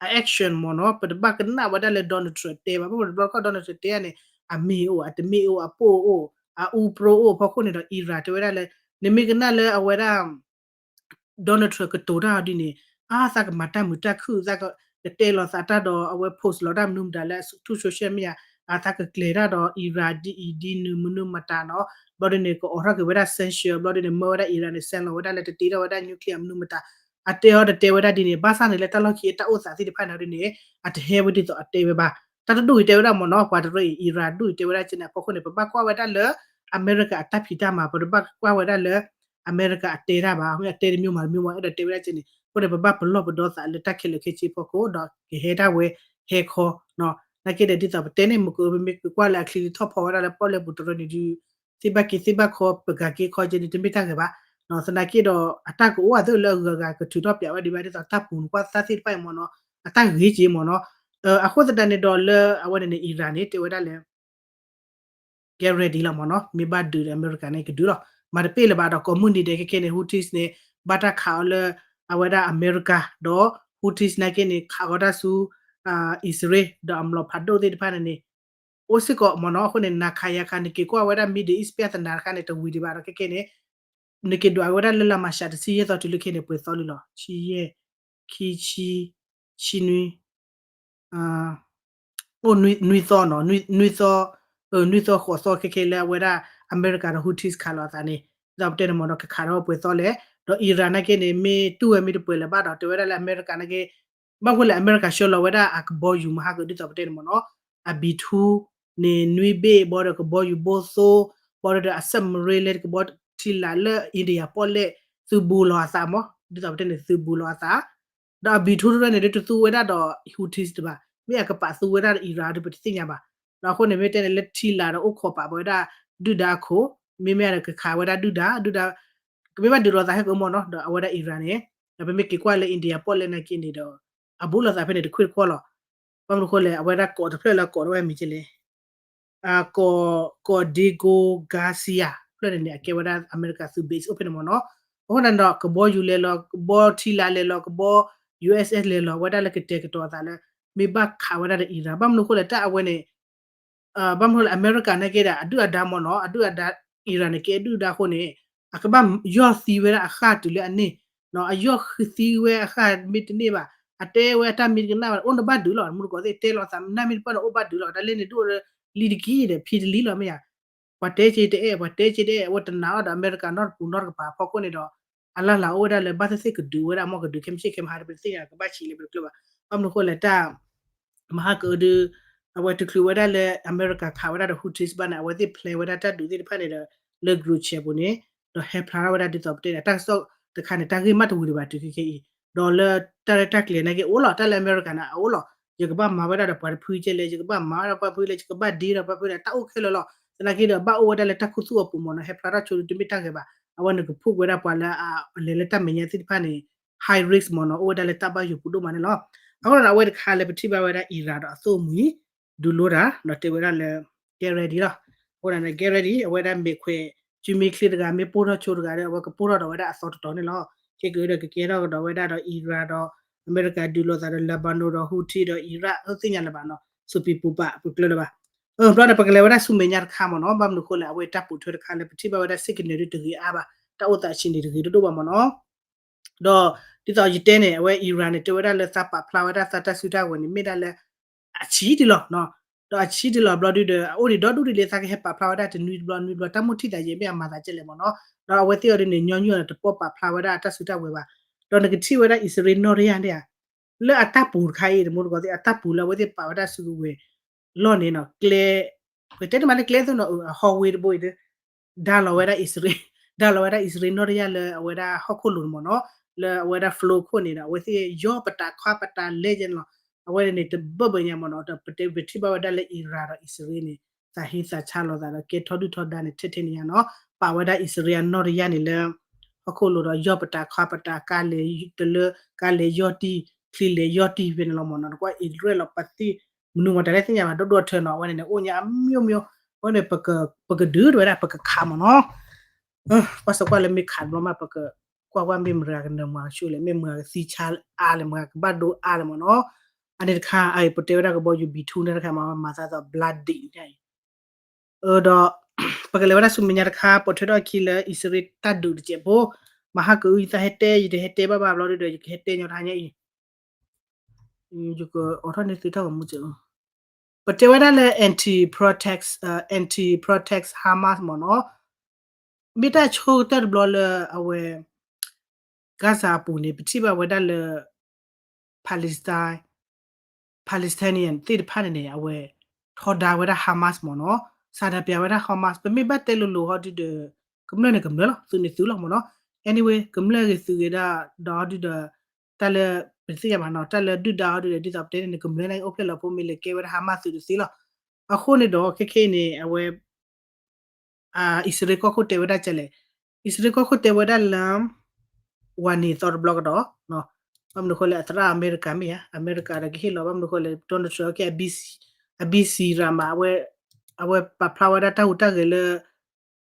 အ action မ့ၢ်နီၤ ပတဘၣ်ကနၣ်ဝဲဒၣ်လၢ Donald Trump တဲဘၣ် ဘၣ်မနုၤတဘျီခီ Donald Trump တဲန့ၣ် အမ့ၢ်အိၣ် အတမ့ၢ်အိၣ် အပိၢ်အိၣ် အအူပြိအိၣ် အဖီခိၣ်န့ၣ်ဒီး Iran တဲဝဲဒၣ်လၢ နမ့ၢ်ကနၣ်လၢအဝဲဒၣ် Donald Trump ကတိၤတၢ်အီၤဒ်န့ၣ် အါသးကမၤတၢ်မုာ်တၢ်ခုၣ် သးကတဲလီၤသးတၢ်ဒီး အဝဲ post လီၤတၢ်မနုၤမတၤလၢ ထူၣ် social media အသးကကျဲၤတၢ်ဒီး Iran ဒ်အံၤဒ်နုၤမနုၤမတၤနီၤ ဘျီဒ်န့ၣ် ကအိးထီၣ်က့ၤဝဲဒၣ် sanction ဘျီဒ်န့ၣ် မၢဝဲဒၣ် Iran န့ၣ် စဲလီၤဝဲဒၣ်လၢတတ့ထီၣ်ဝဲဒၣ် nuclear မနုၤမတၤ အတဲအီၤတတဲဝဲဒၣ်ဒ်န့ၣ် ဘၣ်ဆၣ်န့ၣ်လၢတၢ်လီၢ်ခံအတၢ်အိၣ်သးသ့ၣ်တဖၣ်န့ၣ်ဒ်န့ၣ် အတဟဲဝဲဒ်သိးအတဲဝဲဘၣ် တၢ်တဒူၣ်အံၤတဲဝဲဒၣ်မ့ၢ်နီၤ ပှၤတရၢအံၤ Iran ဒူၣ်အံၤတဲဝဲဒၣ်ကဲန့ၣ် အဖီခိၣ်န့ၣ် ပဘၣ်ကွၢ်ဝဲဒၣ်လၢ အမဲရကၤအတၢ်ဖံးတၢ်မၤ ပတဘၣ်ကွၢ်ဝဲဒၣ်လၢ အမဲရကၤအတဲတၢ်ဘၣ် မ့ၢ်အတဲတမံၤမၤတမံၤမၤ အဲၣ်ဒိးတဲဝဲဒၣ်ကဲန့ၣ် အဃိန့ၣ် ပဘၣ်ပလီၢ်ပဒီသးလၢတၢ်ခဲလၢာ်ခဲဆ့အဖီခိၣ် ဒီးကဟဲဒၣ်ဝဲဟဲခီ နာ်က့ဒီးဒ်သိးပတဲန့ၣ် မ့ၢ်ကမ့ၢ်ကကွၢ်လၢအချံထီၣ်ဖီဝဲဒၣ်လၢပီၣ်လဲၣ်ပူၤတရၢန့ၣ်ဒုး သ့ၣ်ဘၣ်က့ၤသ့ၣ်ဘၣ်ခီ ပကၤက့ၤခီကဲန့ၣ် တမ့ၢ်တၢ်ဂ့ၤဘၣ် သနာ်က့ဒီး အတၢ်ကအိၣ်အသးလၢအဂၤဂၤကထုးထီၣ်ပၠးဝဲဒံးဘၣ်ဒ်သိးတၢ်ပူၤနကွၢ်သၣ်သ့ၣ်တဖၣ်အံၤမ့ၢ်နီၤ အတၢ်ဂ့ၤက့ၤမ့ၢ်နီၤ အဃိသတးန့ၣ်ဒီးလၢအဝဲန့ၣ်န့ၣ် Iran န့ၣ် တဲဝဲဒၣ်လၢ get ready လီၤမ့ၢ်နီၤ မ့ၢ်ဘၣ်ဒုးဒီးအမဲရကၤန့ၣ်ကဒုးလီၤ မၤတပ့ၢ်လၢၤဘၣ်ဒီးကိးမုၢ်နံၤဒဲးခဲခဲန့ၣ် Houthis န့ၣ် ဘၣ်တၢ်ခးအီၤလၢ အဝဲဒၣ်အမဲရကၤ ဒီး Houthis နာ်က့န့ၣ် ခးဃီၤတၢ်ဆူ အံၣ်စရ့လး ဒီးအမျိာ်ဖးဒိၣ်သ့ၣ်တဖၣ်န့ၣ်န့ၣ် အိၣ်စ့ၢ်ကီးမ့ၢ်နီၤ အဃိန့ၣ် နၤခးယၤခး နက့ၤကွၢ်ဝဲဒၣ် Middle East ပြဿနာတခါန့ၣ် တဝံၤဒံးဘၣ်ဒီးခဲခဲန့ၣ် နက့ၤဒွးဝဲဒၣ်လၢလါမၢ်ၡး တဆံယဲၢ်သီတုၤလၢခဲန့ၣ် ပှဲၤသီလံလီၤ ဆံယဲၢ် ခံဆံ ဆံနွံ အ အိၣ်နွံသီနီၤ, နွံသီ, နွံသီဃိးသီခဲခဲလၢအဝဲဒၣ် အမဲရကၤဒီး Houthis ခးလိာ်အသးန့ၣ် ဒ်သိးပတဲန့ၣ်မ့ၢ်နီၤ ကခးထီၣ်ပှဲၤသီလဲၣ်, ဒီး Iran နာ်က့န့ၣ် မ့ၢ်တူၢ်ဝဲမ့ၢ်တပှဲၤလၢၤဘၣ်ဒီး တဲဝဲဒၣ်လၢအမဲရကၤနာ်က့ ဘၣ်မနုၤဃိလဲၣ် အမဲရကၤဆှၢလီၤဝဲဒၣ်အကဘီယူၤမဟါကဒ်သိးပတဲန့ၣ်မ့ၢ်နီၤ, အ B two န့ၣ် နွံဘ့ၣ် ဘီဒီးကဘီယူၤဘိသိ ဘီဒီးအ submarine လဲၤကဘီထံလာ်လၢ India ပီၣ်လဲၣ် သုးဘူးလီၤအသးမ့ၢ် ဒ်သိးပတဲန့ၣ် သုးဘူးလီၤအသး ဒီးအ B two တဖၣ်န့ၣ် ဒ်တသူဝဲဒၣ်ဒီး Houthis တဘၣ်, မ့ၢ်အကပာ်သူဝဲဒၣ်ဒီး Iran ဒ်ပတသ့ၣ်ညါဘၣ်, ဒီးအဃိန့ၣ် မ့ၢ်တဲန့ၣ်လၢထံလာ်ဒီးအိၣ်ခိးပာ်ပဝဲဒၣ်ဒုၣ်ဒါအခိၣ်, မ့မ့ၢ်ဒီးကခးဝဲဒၣ်ဒုၣ်ဒါ, ဒုၣ်ဒါ ကမ့ၢ်ဘၣ်ဒုးလိာ်သးဟဲက့ၤမ့ၢ်နီၤ ဒီးအဝဲဒၣ် Iran န့ၣ်, ဒီးပမ့ၢ်က့ၤကွၢ်လၢ India ပီၣ်လဲၣ်နာ်က့န့ၣ်ဒီး အဘူးလိာ်သးဖဲန့ၣ်တခွ့ၣ်တခီလီၤ, ဘၣ်မနုၤဃိလဲၣ် အဝဲဒၣ်ကိးတဖျၢၣ်လၢကိးဝဲမံၤကလဲၣ် ကိး ကိး Diego Garcia ဖျၢၣ်န့ၣ်န့ၣ် အကဲဝဲဒၣ်အမဲရကၤသုး base အိၣ်ဖဲန့ၣ်မ့ၢ်နီၤ, အဃိန့ၣ်ဒီး ကဘီယူၤလဲၤလီၤ ကဘီထံလာ်လဲၤလီၤ ကဘီ USS လဲၤလီၤ အဝဲဒၣ်လၢကတဲာ်ကတီၤအသးလၢ မ့ၢ်ဘၣ်ခးဝဲဒၣ်ဒီး Iran ဘၣ်မနုၤဃိလဲၣ် တၢ်အဝဲန့ၣ် ဘၣ်မနုၤဃိလဲၣ် အမဲရကၤနာ်က့ဒီး အဒုၣ်အဒါမ့ၢ်နီၤ အဒုၣ်အဒါ Iran န့ၣ် ကဲဒုၣ်ဒါအဃိန့ၣ် အကဘၣ်ယီၢ်သံဝဲဒၣ်အဃၢ်တုၤလၢအန့ၢ်, အယီၢ်သံဝဲအဃၢ်မ့ၢ်တန့ၢ်ဘၣ်, အတဲဝဲအတၢ်မ့ၢ်တကနၣ်ဘၣ် အိၣ်နဘၣ်ဒုးလီၤ မူတကိးသ့ၣ်တဲလီၤသး နၢ်မ့ၢ်တပၣ်န့ၣ် အိၣ်ဘၣ်ဒုးလီၤ တၢ်လဲၣ်န့ၣ်ဒိၣ်လၢလံတက့ၢ်ဒီး ဖံတလံလီၤမ့ၢ်ဧါ, ပှၤတဲက့ၤတအဲၣ် ပှၤတဲက့ၤတအဲၣ် အဝဲတနာ်အီၤဒီး အမဲရကၤနီတပူၤနီတကပၤအဖီခိၣ်န့ၣ်ဒီး အလၢ်လၢ်အိၣ်ဝဲဒၣ်လၢ ဘၣ်သ့ၣ်သ့ၣ်ကဒုးဝဲဒၣ် မ့ၢ်ကဒုးခဲမုၢ်ဆ့ၣ်ခဲမုၢ်ဟါ ပတသ့ၣ်ညါ ကဘၣ်ဆံးလၢပတကျၢၤဘၣ်, ဘၣ်မနုၤဃိလဲၣ်တၢ် မဟါကအဒုး အဝဲတချုးဝဲဒၣ်လၢအမဲရကၤခးဝဲဒၣ်ဒီး Houthis ဘၣ်န့ၣ် အဝဲသ့ၣ်ဖျဲးဝဲဒၣ်တၢ်ဒုးသ့ၣ်တဖၣ်န့ၣ်ဒီး လၢ group chat ပူၤန့ၣ် ဒီးဟဲဖျါထီၣ်ဝဲဒၣ်ဒ်သိးပတဲန့ၣ် တၢ်ကစီၣ်တခါန့ၣ် တၢ်ဂ့ၢ်မးတဝံၤဒံးဘၣ်တုၤခဲခဲအံၤ, ဒီးလၢတၢ်ရဲၣ်တၢ်ကျဲၤနာ်က့အိၣ်လီၤ တၢ်လၢအမဲရကၤန့ၣ် အအိၣ်လီၤ ယကဘၣ်မၤဝဲဒၣ်ဒီးပှၤတဖုကဲလဲၣ် ယကဘၣ်မၤဝဲဒၣ်ပှၤဖုလဲၣ် ယကဘၣ်ဒ့ဒီးပှၤဖုန့ၣ် တၢ်အိၣ်ခဲလၢာ်လီၤ သနာ်က့ဒီး ဘၣ်အိၣ်ဝဲဒၣ်လၢတၢ်ခူသူၣ်အပူၤမ့ၢ်နီၤ ဟဲဖျါထီၣ်ဆိတမ့ၢ်တၢ်ဂ့ၤဘၣ်, အဝဲန့ၣ်ကဖှိၣ်ဝဲဒၣ်ပှၤလၢအလဲၤလၢတၢ်မဲာ်ညါသ့ၣ်တဖၣ်န့ၣ် high risk မ့ၢ်နီၤ အိၣ်ဝဲဒၣ်လၢတၢ်ဘၣ်ယိၣ်ပူၤဒိၣ်မးန့ၣ်လီၤ. အဃိဒီးအဝဲတခါလၢပထံၣ်ဘၣ်ဝဲဒၣ် Iran ဒီးအ သိၣ်မှံၤ ဒုးလိတၢ် ဒီးတဲဝဲဒၣ်လၢ get ready လီၤ. အဃိဒီး get ready အဝဲဒၣ်မ့ၢ်ခွဲး စုမ့ၢ်ချ့တဂၤ မ့ၢ်ပိၢ်ထီၣ်ဆိတဂၤဒီး အဝဲကပိၢ်ထီၣ်ဒီးဝဲဒၣ်အသီတတီၤန့ၣ်လီၤ. ခဲကဒီးကကဲထီၣ်ကဒီးဝဲဒၣ်ဒီး Iran ဒီး အမဲရကၤဒုးလိာ်သးဒီး Lebanon ဒီး Houthi ဒီး Iraq သ့ၣ်ညါလၢၤဘၣ်နီၤ စူးပံၤပူၤပာ်ပူၤကျၢၤလၢၤဘၣ်. ဘျီန့ၣ် ပကလဲၤဝဲဒၣ်ဆူမဲာ်ညါတခါမ့ၢ်နီၤ ဘၣ်မနုၤဃိလဲၣ်အဝဲတၢ်ပိာ်ထွဲတခါလၢပထံၣ်ဘၣ်ဝဲဒၣ် စ့ၢ်ကီးန့ၣ်ဒုးတဂ့ၤအါဘၣ် တၢ်အိၣ်သးဆံးန့ၣ်တဂ့ၤတဒိၣ်ဘၣ်မ့ၢ်နီၤ ဒီးဒ်သိးယတဲန့ၣ် အဝဲ Iran န့ၣ် တဲဝဲဒၣ်လၢသးပာ်ဖျါဝဲဒၣ်သးတၢ်စုတၢ်ဝဲၤန့ၣ် မ့ၢ်ဒၣ်လၢ အဆံးဒံးလီၤ. ဒီးအဆံးဒံးလီၤဘျီဒုဒီး အအိၣ်ဒံးဒီဒူၣ်ဒံးလၢသးကဟဲပာ်ဖျါဝဲဒၣ်တနွံတဘျီနွံဘျီ တၢ်မိၣ်ထံၣ်သးယဲၢ်မ့ၢ်အမၤသးကဲလဲၣ်မ့ၢ်နီၤ. ဒီးအဝဲသ့ၣ်အီၤဒ်န့ၣ် ညီနုၢ်အီၤန့ၣ် တပိာ်ပာ်ဖျါဝဲဒၣ်အတၢ်စုတၢ်ဝဲၤဘၣ်. ဒီးနကထံၣ်ဝဲဒၣ်အံၣ်စရ့လးနီၢ်တယၢ်န့ၣ်ဧါ လၢအတၢ်ပူၤတခါအံၤ တမူတကိးသ့ၣ် အတၢ်ပူၤလၢအဝဲသ့ၣ်ပာ်ဝဲဒၣ်စုကဝဲၤလီၢ်န့ၣ်နီၤ ကျဲ ပတဲတမံၤလၢကျဲသိးနီၤ အဟီဝ့တဘိအံၤ ဒါလီၤဝဲဒၣ်အံၣ်စရ့လး ဒါလီၤဝဲဒၣ်အံၣ်စရ့လးနီၢ်တယၢ်လၢအဝဲဒၣ်ဟီၣ်ခိၣ်လိၤန့ၣ်မ့ၢ်နီၤ လၢအဝဲဒၣ် floor ခိၣ်န့ၣ်ဒီး အဝဲသ့ၣ်ယီၢ်ပတာ်ခါပတာ်လဲယဲန့ၣ်လီၤ. အဝဲန့ၣ်တဘၢၣ်ဘၢၣ်ညါမ့ၢ်နီၤ ဒီးပတဲပထံၣ်ဘၣ်ဝဲဒၣ်လၢ Iran ဒီးအံၣ်စရ့လးန့ၣ် သးဟ့သးဆါလိာ်သးဒီးကဲထီဒုၣ်ထီဒါန့ၣ် ထဲထဲန့ၣ်ညါနီၤ ပာ်ဝဲဒၣ်အံၣ်စရ့လးနီၢ်တယၢ်န့ၣ်လၢ ဟီၣ်ခိၣ်လိၤဒီးယီၢ်ပတာ်ခါပတာ် ကါလဲၤတလၢ ကါလဲၤယီၢ်တံၢ် ချံလဲၤယီၢ်တံၢ်ဖဲန့ၣ်လီၤမ့ၢ်နီၤ နကွၢ်အံၣ်စရ့လးလီၤပသံၣ် မနုၤမတၤလဲၣ်သ့ၣ်ညါဘၣ် ဒိၣ်ဒိၣ်ထၢနီၤ အဝဲန့ၣ်န့ၣ် အိၣ်ညါအမျိုးမျိုး အဝဲန့ၣ် ပကဒုးတဝဲဒၣ် ပကခးမ့ၢ်နီၤ ကွၢ်စကွၢ်လၢမ့ၢ်ခးတဘျီမး ပကကွၢ်ကွၢ်မ့ၢ်မတၤကနၢၤမၤကဆူၣ်လဲၣ် မ့ၢ်မတၤကသံဆါအါလဲၣ် မတၤကဘၣ်ဒိအါလဲၣ်မ့ၢ်နီၤ အန့ၣ်တခါ အအံၤပတဲဝဲဒၣ်ကဘီယူၤ B two န့ၣ်တခါမး မၤသးသိး bloody န့ၣ် ဒီး ပကလဲၤဝဲဒၣ်ဆူမဲာ်ညါတခါ ပိာ်ထွဲထီၣ်အခံလၢအံၣ်စရ့လးတၢ်ဒုးတစဲးဖိ မဟါကအု ယသးဟဲတဲ ယတဟဲတဲဘၣ်ဘၣ်ဘျီဒုဒီး ယကဟဲတဲညီတဟါညါအံၤ ယကအိးထီၣ်န့ၢ်သုထီၣ်ကမူစဲး ပတဲဝဲဒၣ်လၢ anti protest anti protest Hamas မ့ၢ်နီၤ မ့ၢ်တၢ်ဆိကတၢၢ်တဘျီလၢအဝဲ Gaza အပူၤန့ၣ် ပထံၣ်ဘၣ်ဝဲဒၣ်လၢ Palestine Palestinian သ့ၣ်တဖၣ်န့ၣ်န့ၣ် အဝဲထီဒါဝဲဒၣ် Hamas မ့ၢ်နီၤ စးဒၤပျးဝဲဒၣ် Hamas ပမ့ၢ်ဘၣ်တဲလိၤလိၤဟီဒုဒီး ကမျၢၢ်န့ၣ်ကမျၢၢ်လီၤ သုးန့ၣ်သုးလီၤမ့ၢ်နီၤ anyway ကမျၢၢ်ဂ့ၤသုးဂ့ၤဒၣ် ဒီးဒုဒီး တၢ်လၢ ပသ့ၣ်ညါဘၣ်နီၤ တၢ်လၢဒုၣ်ဒါဟီဒုဒီး ဒ်သိးပတဲန့ၣ်န့ၣ် ကမျၢၢ်န့ၣ်အိၣ်ဖျဲၣ်လီၤဖိမ့ၢ်လဲၤကဲဝဲဒၣ် Hamas သုးတသ့လီၤ အဃိန့ၣ်ဒီး ခဲခဲအံၤန့ၣ် အဝဲ အံၣ်စရ့လးကီၢ်ခိၣ်တဲဝဲဒၣ်ကလဲၣ် အံၣ်စရ့လးကီၢ်ခိၣ်တဲဝဲဒၣ်လၢ ဝၤန့ၢ်သီတဘျီကဒီး ဘၣ်မနုၤဃိလဲၣ် အသရၣ်အမဲရကၤမ့ၢ်ဧါ အမဲရကၤဒီးကဟ့ၣ်လီၤ ဘၣ်မနုၤဃိလဲၣ် Donald Trump ကဲ အဘံစံရၤမး အဝဲပာ်ဖျါဝဲဒၣ်တၢ်ဟူးတၢ်ဂဲၤလၢ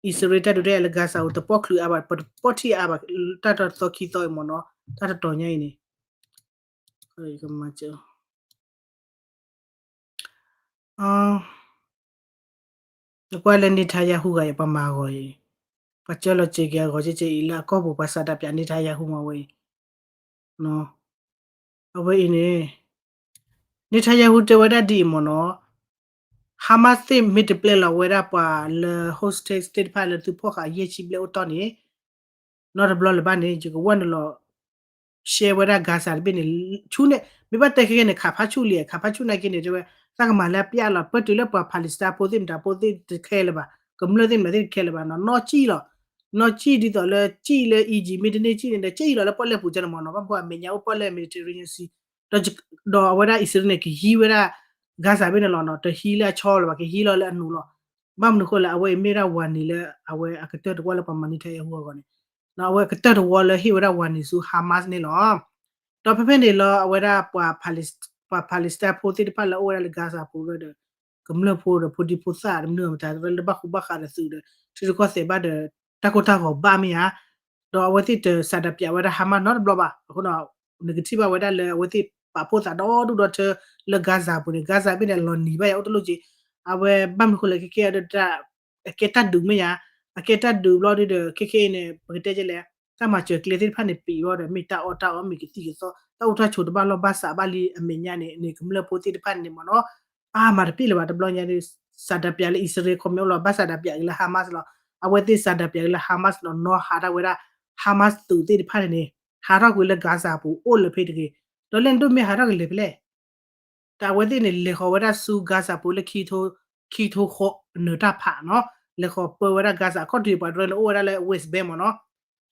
အံၣ်စရ့လးတၢ်ဒုးတၢ်ယၤလၢ Gaza အူ တပီၣ်ချုးအါဘၣ် ပတပီၣ်ထံၣ်အါဘၣ် တၢ်တသီခံသီအံၤမ့ၢ်နီၤ တၢ်တတီၤညါအံၤန့ၣ် နကွၢ်လၢ Netanyahu ဂၤအံၤ ပှၤမၤအဂီၢ်အံၤ ပှၤကၢလီၤစ့ၢ်ကီးအဂီၢ်ကဲကဲအံၤ လၢအကီၢ်ပူၤ ပှၤစးဒၤပၠး Netanyahu မးဝဲအံၤ အဝဲအံၤန့ၣ် Netanyahu တဲဝဲဒၣ်ဒ်အံၤမ့ၢ်နီၤ, Hamas သ့ၣ်မ့ၢ်တပျဲလီၤဝဲဒၣ်ပှၤလၢ hostage သ့ၣ်တဖၣ်လၢသုးဖီၣ်ဃာ်ယဲၢ်ဆံဘျဲၣ်အိၣ်တီၢ်န့ၣ် နီတဘျီလၢၤဘၣ်န့ၣ် ယကဝဲနုာ်လီၤ ရှဲဝဲဒၣ် Gaza တဘ့ၣ်န့ၣ် ဆူန့ၣ် မ့ၢ်ဘၣ်တဲခဲကဲန့ၣ် ခးဖးဆူၣ်လံ ခးဖးဆူၣ်နာ်က့န့ၣ် တဲဝဲ သးကမၤလၢအပျၢ်လီၤ ပၢတုၤလၢပှၤ Palestine ဖိသ့ၣ်မတၤဖိသ့ၣ် တခဲလၢၤဘၣ် ကမျၢၢ်သ့ၣ်မတၤသ့ၣ်တခဲလၢၤဘၣ်နီၤ နီၢ်ကံၣ်လီၤ နီၢ်ကံၣ်ဒ်သိးလၢကံၣ်လၢ Egypt မ့ၢ်တန့ၢ်ကံၣ်န့ၣ်ဒီး ကံၣ်လီၤလၢပီၣ်လဲၣ်ပူၤကဲန့ၣ်မ့ၢ်နီၤ ဘၣ်မနုၤအမဲာ်ညါအိၣ်ပီၣ်လဲၣ် Mediterranean Sea ဒီးအဝဲဒၣ်အံၣ်စရ့လးန့ၣ် ကဟံးဝဲဒၣ် Gaza ဘ့ၣ်န့ၣ်လီၤနီၤ တဟံးလၢအဆီလၢၤဘၣ် ကဟံးလီၤလၢအနူၤလီၤ ဘၣ်မနုၤဃိလၢအဝဲအံၤမ့ၢ်ဒၣ် warning လၢအဝဲအကတၢၢ်တဝီလၢပှၤမၤန့ၢ်ထဲအဟူအဂီၢ်န့ၣ် အဝဲအကတၢၢ်တဝီလၢဟ့ၣ်ဝဲဒၣ် warning ဆူ Hamas န့ၣ်လီၤ ဒီးဖဲဖဲန့ၣ်လီၤ အဝဲဒၣ် ပှၤ Palestine ဖိသ့ၣ်တဖၣ်လၢအအိၣ်ဝဲဒၣ်လၢ Gaza ပူၤဒီး ကမျၢၢ်ဖိဒီးဖိဒံဖိသၣ်တမနုၤမတၤ လၢဘၣ်ဃူဘၣ်ဃးဒီးသုးဒီး ထံရူၢ်ကီၢ်သဲးဘၣ်ဒီး တၢ်ကိၢ်တၢ်ဂီၤဘၣ်မ့ၢ်ဧါ ဒီးအဝဲသ့ၣ်တစးဒးပၠးဝဲဒၣ် Hamas နီတဘျီဘၣ် အဃိ နကထံၣ်ဘၣ်ဝဲဒၣ်လၢအဝဲသ့ၣ်ပာ်ဖှိၣ်သးဒီဒူၣ်ဒီထၢလၢ Gaza ပူၤန့ၣ် Gaza ဘ့ၣ်န့ၣ် လီၤနံၤဘၣ်ယၤအိၣ်တလိၣ်က့ အဝဲဘၣ်မနုၤဃိလဲၣ် ခဲကဲဒီး အကဲတၢ်ဒုးမ့ၢ်ဧါ အကဲတၢ်ဒုးဘျီဒီး ခဲကဲအံၤန့ၣ် ပကတဲကလဲၣ် တၢ်မၤစၢၤကျဲသ့ၣ်တဖၣ်န့ၣ် ပံးဝဲဒီး မ့ၢ်တၢ်အီၣ်တၢ်အီ မ့ၢ်ကသံၣ်ကသီ တၢ်အိၣ်တၢ်ဆိးတဘၣ်လီၢ်ဘၣ်စးဘၣ်လံအမဲာ်ညါန့ၣ် န့ၣ်ကမျၢၢ်ဖိသ့ၣ်တဖၣ်န့ၣ်မ့ၢ်နီၤ အါမးတပ့ၢ်လၢၤဘၣ် တဘျီညါဒီး စးဒးပၠးလၢအံၣ်စရ့လးခီပညီလီၤ ဘၣ်စးဒးပၠးက့ၤလၢ Hamas လီၤ အဝဲသ့ၣ်စးဒးပၠးက့ၤလၢ Hamas လီၤ နီၤဟးထီၣ်ဝဲဒၣ် Hamas သုးသ့ၣ်တဖၣ်န့ၣ်န့ၣ် ဟးထီၣ်ကွံာ်လၢ Gaza ပူၤအိၣ်လၢၤဖဲတဂ့ၤ ဒီးလဲၣ်နဒိၣ်မ့ၢ်ဟးထီၣ်ကလဲၤဖဲလဲၣ် တၢ်အဝဲသ့ၣ်န့ၣ် လဲၤဃီၤဝဲဒၣ်ဆူ Gaza ပူၤလၢ ခံထိဃီနၢၤတၢ်ဖးနီၤ လဲၤဃီၤပၢဝဲဒၣ် Gaza အခီၣ်ထံးပှၤတရၢန့ၣ် အိၣ်ဝဲဒၣ်လၢ West Bank မ့ၢ်နီၤ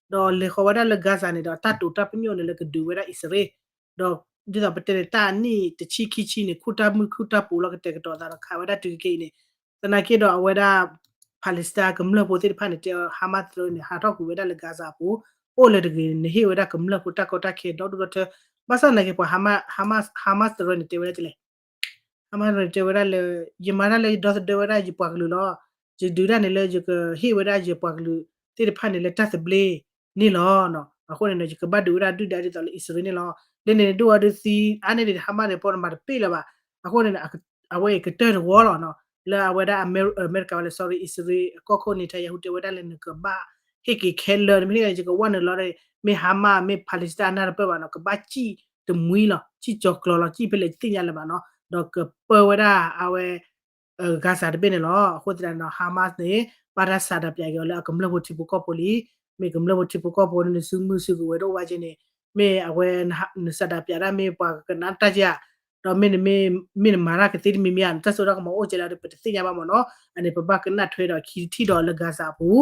ဒီးလဲၤဃီၤဝဲဒၣ်လၢ Gaza န့ၣ်ဒီး တၢ်တိာ်တၢ်ပညိၣ်န့ၣ်လၢကဒုးဝဲဒၣ်အံၣ်စရ့လး ဒီးဒ်သိးပတဲန့ၣ် တၢ်အနံၣ်တဆံခံဆံန့ၣ် ခူၣ်တၢ်မုၢ်ခူၣ်တၢ်ပူၤလီၤ ကတဲာ်ကတီၤသးဒီးခးဝဲဒၣ်တုၤခဲအံၤန့ၣ် သနာ်က့ဒီးအဝဲဒၣ် Palestine ကမျၢၢ်ဖိသ့ၣ်တဖၣ်န့ၣ် တဲ Hamas တရၢန့ၣ် ဟးထီၣ်ကွံာ်ဝဲဒၣ်လၢ Gaza ပူၤ အိၣ်လၢၤတဂ့ၤန့ၣ် ဟ့ၣ်ဝဲဒၣ်ကမျၢၢ်ဖိတၢ်ကီတၢ်ခဲဒီဒူၣ်ဒီထၢ ဘၣ်ဆၣ်သနာ်က့ပှၤ Hamas Hamas တရၢန့ၣ်တဲဝဲဒၣ်ကလဲၣ် Hamas တရၢန့ၣ်တဲဝဲဒၣ်လၢ ယမၤတၢ်လၢယဒီသဒၢဝဲဒၣ်ယပှၤကလုာ်လီၤ. ယဒုးတၢ်န့ၣ်လၢယကဟ့ၣ်ဝဲဒၣ်ယပှၤကလုာ်သ့ၣ်တဖၣ်န့ၣ်လၢတၢ်သဘျ့န့ၣ်လီၤ. အဃိန့ၣ် ယကဘၣ်ဒုးဝဲဒၣ်ဒုၣ်ဒါဒ်သိးလၢအံၣ်စရ့လးန့ၣ်လီၤ. လၢန့ၣ်ဒိၣ်ဝဲဒုးသံ အါန့ၢ်ဒံး Hamas န့ၣ် ပီၢ်န့ၣ်မၤတပ့ၢ်လၢၤဘၣ်. အဃိန့ၣ် အဝဲအံၤကတၢၢ်တဝီလီၤ. လၢအဝဲဒၣ် အမဲရကၤဝဲလၢ sorry အံၣ်စရ့လးအကီၢ်ခိၣ် Netanyahu တဲဝဲဒၣ်လၢနကဘၣ်ဟ့ၣ်က့ၤခဲလၢာ် မ့ၢ်ယကဝဲနုာ်လီၤ မ့ၢ် Hamas မ့ၢ် Palestine အနၢ်တပၢၢ်ဘၣ်နီၤ ကဘၣ်စံၣ်တမှံလီၤ စံၣ်ကၠီၤကျီၤလီၤ စံၣ်ဖဲလဲၣ်တသ့ၣ်ညါလၢၤဘၣ်နီၤ ဒီးကပၢဝဲဒၣ်အဝဲ Gaza တဘ့ၣ်န့ၣ်လီၤ. အဃိသတးဒီး Hamas န့ၣ် ဘၣ်တၢ်စးဒးပၠးက့ၤအီၤလၢအကမျၢၢ်ဖိထံဖိကီၢ်ဖိလံ မ့ၢ်ကမျၢၢ်ဖိထံဖိကီၢ်ဖိန့ၣ် နစုမုၢ်စုကဝဲၤတအိၣ်ဘၣ်က့န့ၣ် မ့ၢ်အဝဲ နစးဒးပၠးဒၣ်မ့ၢ်ပှၤကကနၣ်တၢ်ဧါ ဒီးမ့ၢ်နမၤတၢ်ကသ့တမံၤမံၤဧါ နတၢ်စိတၢ်ကမီၤအိၣ်ကဲလၢၤဒီး ပတသ့ၣ်ညါဘၣ်မ့ၢ်နီၤ အန့ၣ် ပဘၣ်ကနၣ်ထွဲဒီးခံထံၣ်ဒီးလၢ Gaza အပူၤ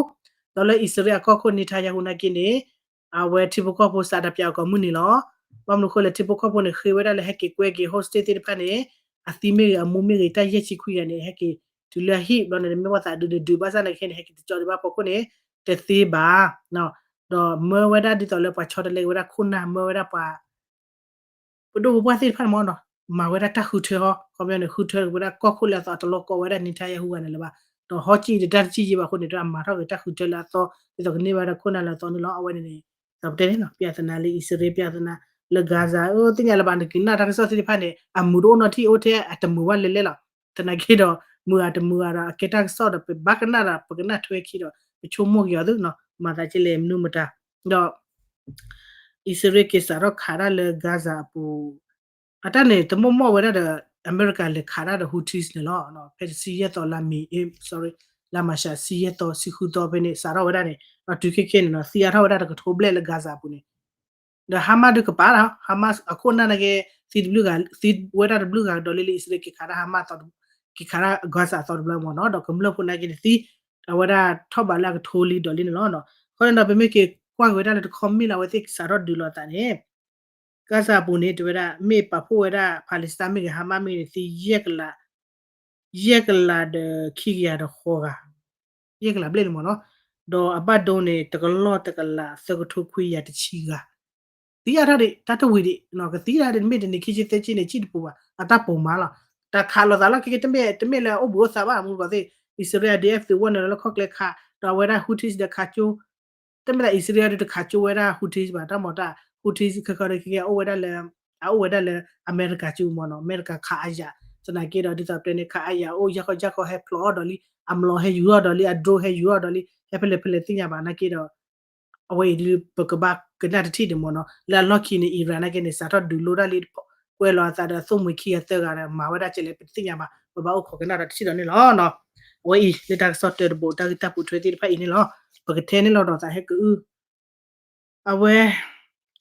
ဒီးလၢအံၣ်စရ့လးအကီၢ်ခိၣ် Netanyahu နာ်က့န့ၣ် အဝဲထံဖိကီၢ်ဖိစးဒးပၠးအီၤကိးမုၢ်နံၤလီၤ. ဘၣ်မနုၤဃိလဲၣ် ထံဖိကီၢ်ဖိန့ၣ် ဃ့ဝဲဒၣ်လၢဟဲက့ၤကွဲက့ၤ hostage သ့ၣ်တဖၣ်န့ၣ် အသံမ့ၢ်ဂ့ၤ အမူမ့ၢ်ဂ့ၤ တၢ်ယဲၢ်ဆံခွံဂၤန့ၣ် ဟဲက့ၤတုၤလၢအဟံၣ်ဘျီန့ၣ် မ့ၢ်ဝဲသးဒုးဒုးဒုး ဘၣ်ဆၣ်နာ်က့န့ၣ် ဟဲက့ၤတကၠီဒံးဘၣ်ဖီခိၣ်န့ၣ် တသ့ဘၣ် ဒီးမၢဝဲဒၣ်ဒ်သိးလၢပှၤဆီတလဲက့ၤဝဲဒၣ်ခိၣ်နၢ် မၢဝဲဒၣ်ပှၤ ပဒိၣ်ပပှၢ်သ့ၣ်တဖၣ်န့ၣ်မ့ၢ်နီၤ မၤဝဲဒၣ်တၢ်ဃုထၢဟီ ခီပညီန့ၣ် ဃုထၢဝဲဒၣ်ကီၢ်ခိၣ်လၢအသီ တလီၤကီဝဲဒၣ် Netanyahu ဂၤန့ၣ်လၢၤဘၣ် ဒီးဟီကံၣ်တတၢ်တစံၣ်ယံဘၣ်အဃိန့ၣ် တၢ်မၤထီၣ်က့ၤတၢ်ဃုထၢလၢအသီ ဒ်သိးကန့ၢ်ဘၣ်ဒီးခိၣ်နၢ်လၢအသီန့ၣ်လီၤ. အဝဲန့ၣ်န့ၣ် ဒီးပတဲန့ၣ်လီၤ ပျၢ်သနာ်လၢအံၣ်စရ့လး ပျၢ်သနာ်လၢ Gaza အၢ သ့ၣ်ညါလၢၤဘၣ် နကနၣ်တၢ်ကစီၣ်သ့ၣ်တဖၣ်န့ၣ် အမုာ်တအိၣ်နီတထံၣ်အိၣ်ထဲအတမုာ်ဘၣ်လဲၣ်လဲၣ်လီၤ. သနာ်က့ဒီး မုာ်အတမုာ်အဒီး အကဲတၢ်ကစီၣ်ဒီး ပဘၣ်ကနၣ်ဒီး ပကနၣ်ထွဲခံဒီး ပဆိကမိၣ်က့ၤအီၤသုနီၤ မၤသးကလဲၣ်မနုၤမတၤ ဒီး အံၣ်စရ့လးက့ၤစးထီၣ်ခးတၢ်လၢ Gaza အပူၤ အတၢ်န့ၣ် တမိၢ်မိၢ်ဝဲဒၣ်ဒီး အမဲရကၤလဲၤခးတၢ်ဒီး Houthis န့ၣ်လီၤ. ဖဲတဆံယဲၢ်သီလါမ့ၤ sorry လါမၤရှး ဆံယဲၢ်သီ ဆံဃုသီဖဲန့ၣ် စးထီၣ်ဝဲဒၣ်န့ၣ် ဒီးတုၤခဲခဲန့ၣ်နီၤ သံအါထီၣ်ဝဲဒၣ်တကထိဘျဲၣ်လၢ Gaza အပူၤန့ၣ် ဒီး Hamas ဒုးကပၤလီၤ Hamas အခိၣ်နၢ်နာ်က့ သံတဘျုးဂၤ သံဝဲဒၣ်တဘျုးဂၤကဒီးလံလၢ အံၣ်စရ့လးက့ၤခးတၢ် Hamas က့ၤခးတၢ် Gaza အသီတဘျီမ့ၢ်နီၤ ဒီးကမျၢၢ်ဖိနာ်က့န့ၣ်သံ အဝဲဒၣ်ထီၣ်ဘးလၢအကထိလံဒီးလံန့ၣ်လီၤ. အဃိန့ၣ်ဒီး ပမ့ၢ်က့ၤကွၢ်က့ၤဝဲဒၣ်လၢတခီမ့ၢ်လၢအဝဲသ့ၣ်စးထီၣ်ဒုးလိာ်အသးန့ၣ် Gaza အပူၤန့ၣ် တဲဝဲဒၣ် မ့ၢ်ပာ်ဖှိၣ်ဝဲဒၣ် Palestine မ့ၢ်ဂ့ၤ Hamas မ့ၢ်ဂ့ၤန့ၣ် သံ ယဲၢ်ကလးဒီးခံကယၤဒီးဃိးဂၤ ယဲၢ်ကလးဘျဲၣ်န့ၣ်မ့ၢ်နီၤ, ဒီးအဘၣ်ဒိန့ၣ် တကလီၢ်တကလးသၢကထိခွံကယၤတဆံဂၤ, သံအါထီၣ်ဒံး တၢ်တဝံၤဒံး ကသံတၢ်ဒံး မ့ၢ်တနံၤခံဆံသၢဆံန့ၣ် စံၣ်တပူၤဘၣ် အတၢ်ပိာ်မၤလီၤ, တၢ်ခးလိာ်သးလီၢ်ခံက့ တမ့ၢ်လၢအအိၣ်ဘှံးအိၣ်သါဘၣ် မူတကိးသ့ၣ် အံၣ်စရ့လး အဒ့အၣ်သုးဝဲနုာ်လီၤလၢခီၣ်ကျဲခး ဒီးအဝဲဒၣ် Houthis ဒီးခးကၠိ တမ့ၢ်သးအံၣ်စရ့လးဒုးတခးကၠိဝဲဒၣ် Houthis ဘၣ် တၢ်မၤတၢ် Houthis ခဲခီဒီးခဲကဲ အိၣ်ဝဲဒၣ်လၢ အအိၣ်ဝဲဒၣ်လၢအမဲရကၤကၠိမ့ၢ်နီၤ, အမဲရကၤခးအယၤ, သနာ်က့ဒီး ဒ်သိးပတဲန့ၣ် ခးအယၤအိၣ် ယၢ်ခီယၢ်ခီဟဲဖျိးအီၣ်ဒီးလံ, အမျိာ်ဟဲယူၤအီၣ်ဒီးလံ, အ drone ဟဲယူၤအီၣ်ဒီးလံ, ဟဲဖဲလဲၣ်ဖဲလဲၣ်သ့ၣ်ညါဘၣ်နာ်က့ဒီး အဝဲအံၤဒုး ပကဘၣ်ကနၣ်တထံၣ်ဒံးမ့ၢ်နီၤ, လၢအလီၢ်ခံန့ၣ် Iran နာ်က့န့ၣ် စးထီၣ်ဒုးလိတၢ်လံ ကွဲးလီၤအသးဒီးသိၣ်မှံၤခံဂၤသၢဂၤဒီး မၤဝဲဒၣ်ကဲလဲၣ် ပတသ့ၣ်ညါဘၣ်, ပဘၣ်အိၣ်ခိးကနၣ်ဒီးတထံၣ်ဒီးန့ၣ်လီၤ. အဝဲအံၤ လၢတၢ်ကစီၣ်တၢတဘိး တၢ်ဂ့ၢ်တၢ်ပိာ်ထွဲသ့ၣ်တဖၣ်အံၤန့ၣ်လီၤ. ပကထဲန့ၢ်လီၤဒီးသးဟဲကအု အဝဲ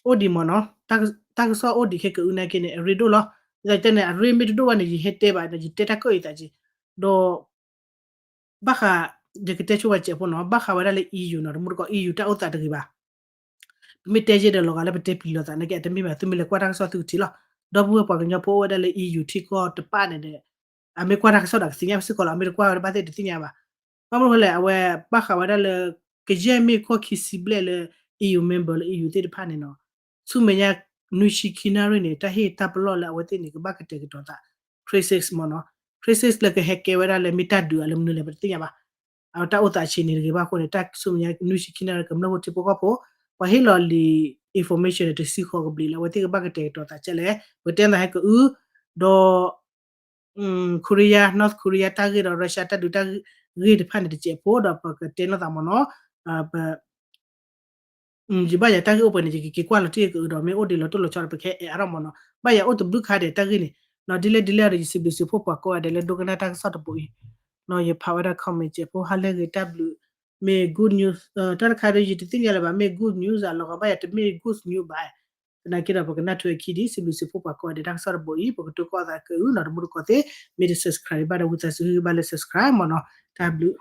အိၣ်ဒံးမ့ၢ်နီၤ, တၢ်ကစီၣ်အိၣ်ဒံးခဲကအုနာ်က့န့ၣ် အရ့ဒိၣ်လီၤ. ယသးတဲန့ၣ် အရ့မ့ၢ်တဒိၣ်ဘၣ်န့ၣ် ယဟဲတဲဘၣ်ဒီး ယတဲတၢ်ကၢၣ်အံၤသးက့, ဒီး ဘၣ်ဃး ယကတဲဆိဝဲစဲးဖိနီၤ, ဘၣ်ဃးဝဲဒၣ်လၢ EU နီၤ, တမူတကိး EU တၢ်အိၣ်သးတဂ့ၤဘၣ်. ပမ့ၢ်တဲယဲဒီးလီၤဂာ်လၢပတဲပျံၤလိာ်သးနာ်က့ အတမ့ၢ်ဘၣ်, သုမ့ၢ်လဲၤကွၢ်တၢ်ကစီၣ်သုကထံၣ်လီၤ. ဒီပုၢ်ဝဲၢ်ပှၤကညီဖိအိၣ်ဝဲဒၣ်လၢ EU ထံကီၢ်တပၣ်န့ၣ်ဒီး အမ့ၢ်ကွၢ်တၢ်ကစီၣ်ဒီးကသ့ၣ်ညါစ့ၢ်ကီးလီၤ, အမ့ၢ်တကွၢ်ဝဲတဘၣ်သ့ၣ်တသ့ၣ်ညါဘၣ်. ဘၣ်မနုၤလဲၣ်, အဝဲဘၣ်ဃးဝဲဒၣ်လၢ ကယဲၢ်မ့ၢ်ကီၢ်ခံဆံဘျဲၣ်လၢ EU member လၢ EU သ့ၣ်တဖၣ်န့ၣ်နီၤ, ဆူမဲာ်ညါ နွံဆံခံနၣ်ရံၣ်န့ၣ် တၢ်ဟ့ၣ်တၢ်ပလီၢ်လၢအဝဲသ့ၣ်န့ၣ် ကဘၣ်ကတဲာ်ကတီၤသး crisis မ့ၢ်နီၤ, crisis လၢကဟဲကဲဝဲဒၣ်လၢမ့ၢ်တၢ်ဒုးအလၢမနုၤလဲၣ် ပတသ့ၣ်ညါဘၣ်. အတၢ်အိၣ်သးဆံးန့ၣ်တဂ့ၤဘၣ်အဃိန့ၣ် တၢ်ဆူမဲာ်ညါ နွံဆံခံနၣ်ရံၣ် ကမျၢၢ်ဖိထံဖိကီၢ်ဖိ ပှၤဟ့ၣ်လီၤလံာ် information န့ၣ် တဆံဃိးကဘျံးလၢ အဝဲသ့ၣ်ကဘၣ်ကတဲာ်ကတီၤသးကဲလဲၣ်. ပကတဲသးဟဲကအု ဒီး Korea, North Korea တၢ်ဂ့ၢ်ဒီး Russia တၢ်ဒုးတၢ်ဂ့ၢ်တဖၣ်န့ၣ် တစဲးဖိဒီးပကတဲနီၢ်သးမ့ၢ်နီၤ, ပ ယဘၣ်ယၤတၢ်ဂ့ၢ်အိၣ်ပှဲၤန့ၣ် ယကက့ၤကွၢ်လီၤတံၢ်ကကအုဒီး မ့ၢ်အိၣ်ဒံးလီၤတိၢ်လီၤဆီဒီး ပကဟဲအဲၣ်အါထီၣ်မ့ၢ်နီၤ. ဘၣ်ယၤအိၣ်တဘျုးခါဒဲးတၢ်ဂ့ၢ်န့ၣ်နီၤ, ဒ်လဲၣ်ဒ်လဲၣ်ဒီး ယစံးဘျုးစံးဖှိၣ်ပှၤကိးဂၤဒဲးလၢဒိကနၣ်တၢ်ကစီၣ်တဘိးအံၤ, ယဖးဝဲဒၣ် comment စဲးဖိ ဟါလၢအဂ့ၤ တၢ်ဘျုး, မ့ၢ် good news တၢ်တခါဒီး ယတသ့ၣ်ညါလၢၤဘၣ် မ့ၢ် good news အလီၤဂာ် ဘၣ်ယၤတမ့ၢ် good news ဘၣ်. သနာ်က့ဒီး ပကနၢ်ထွဲအခံဒံး စံးဘျုးစံးဖှိၣ်ပှၤကိးဂၤဒဲးတၢ်ကစီၣ်တဘိးအံၤ ပကတိၤကီၢ်သးကအုနီၤ, တမူတကိးသ့ၣ် မ့ၢ်တ subscribe ဘၣ်ဒီး ဝံသးစူၤဟ့ၣ်ဂံၢ်ဘါလၢ subscribe မ့ၢ်နီၤ, တၢ်ဘျုး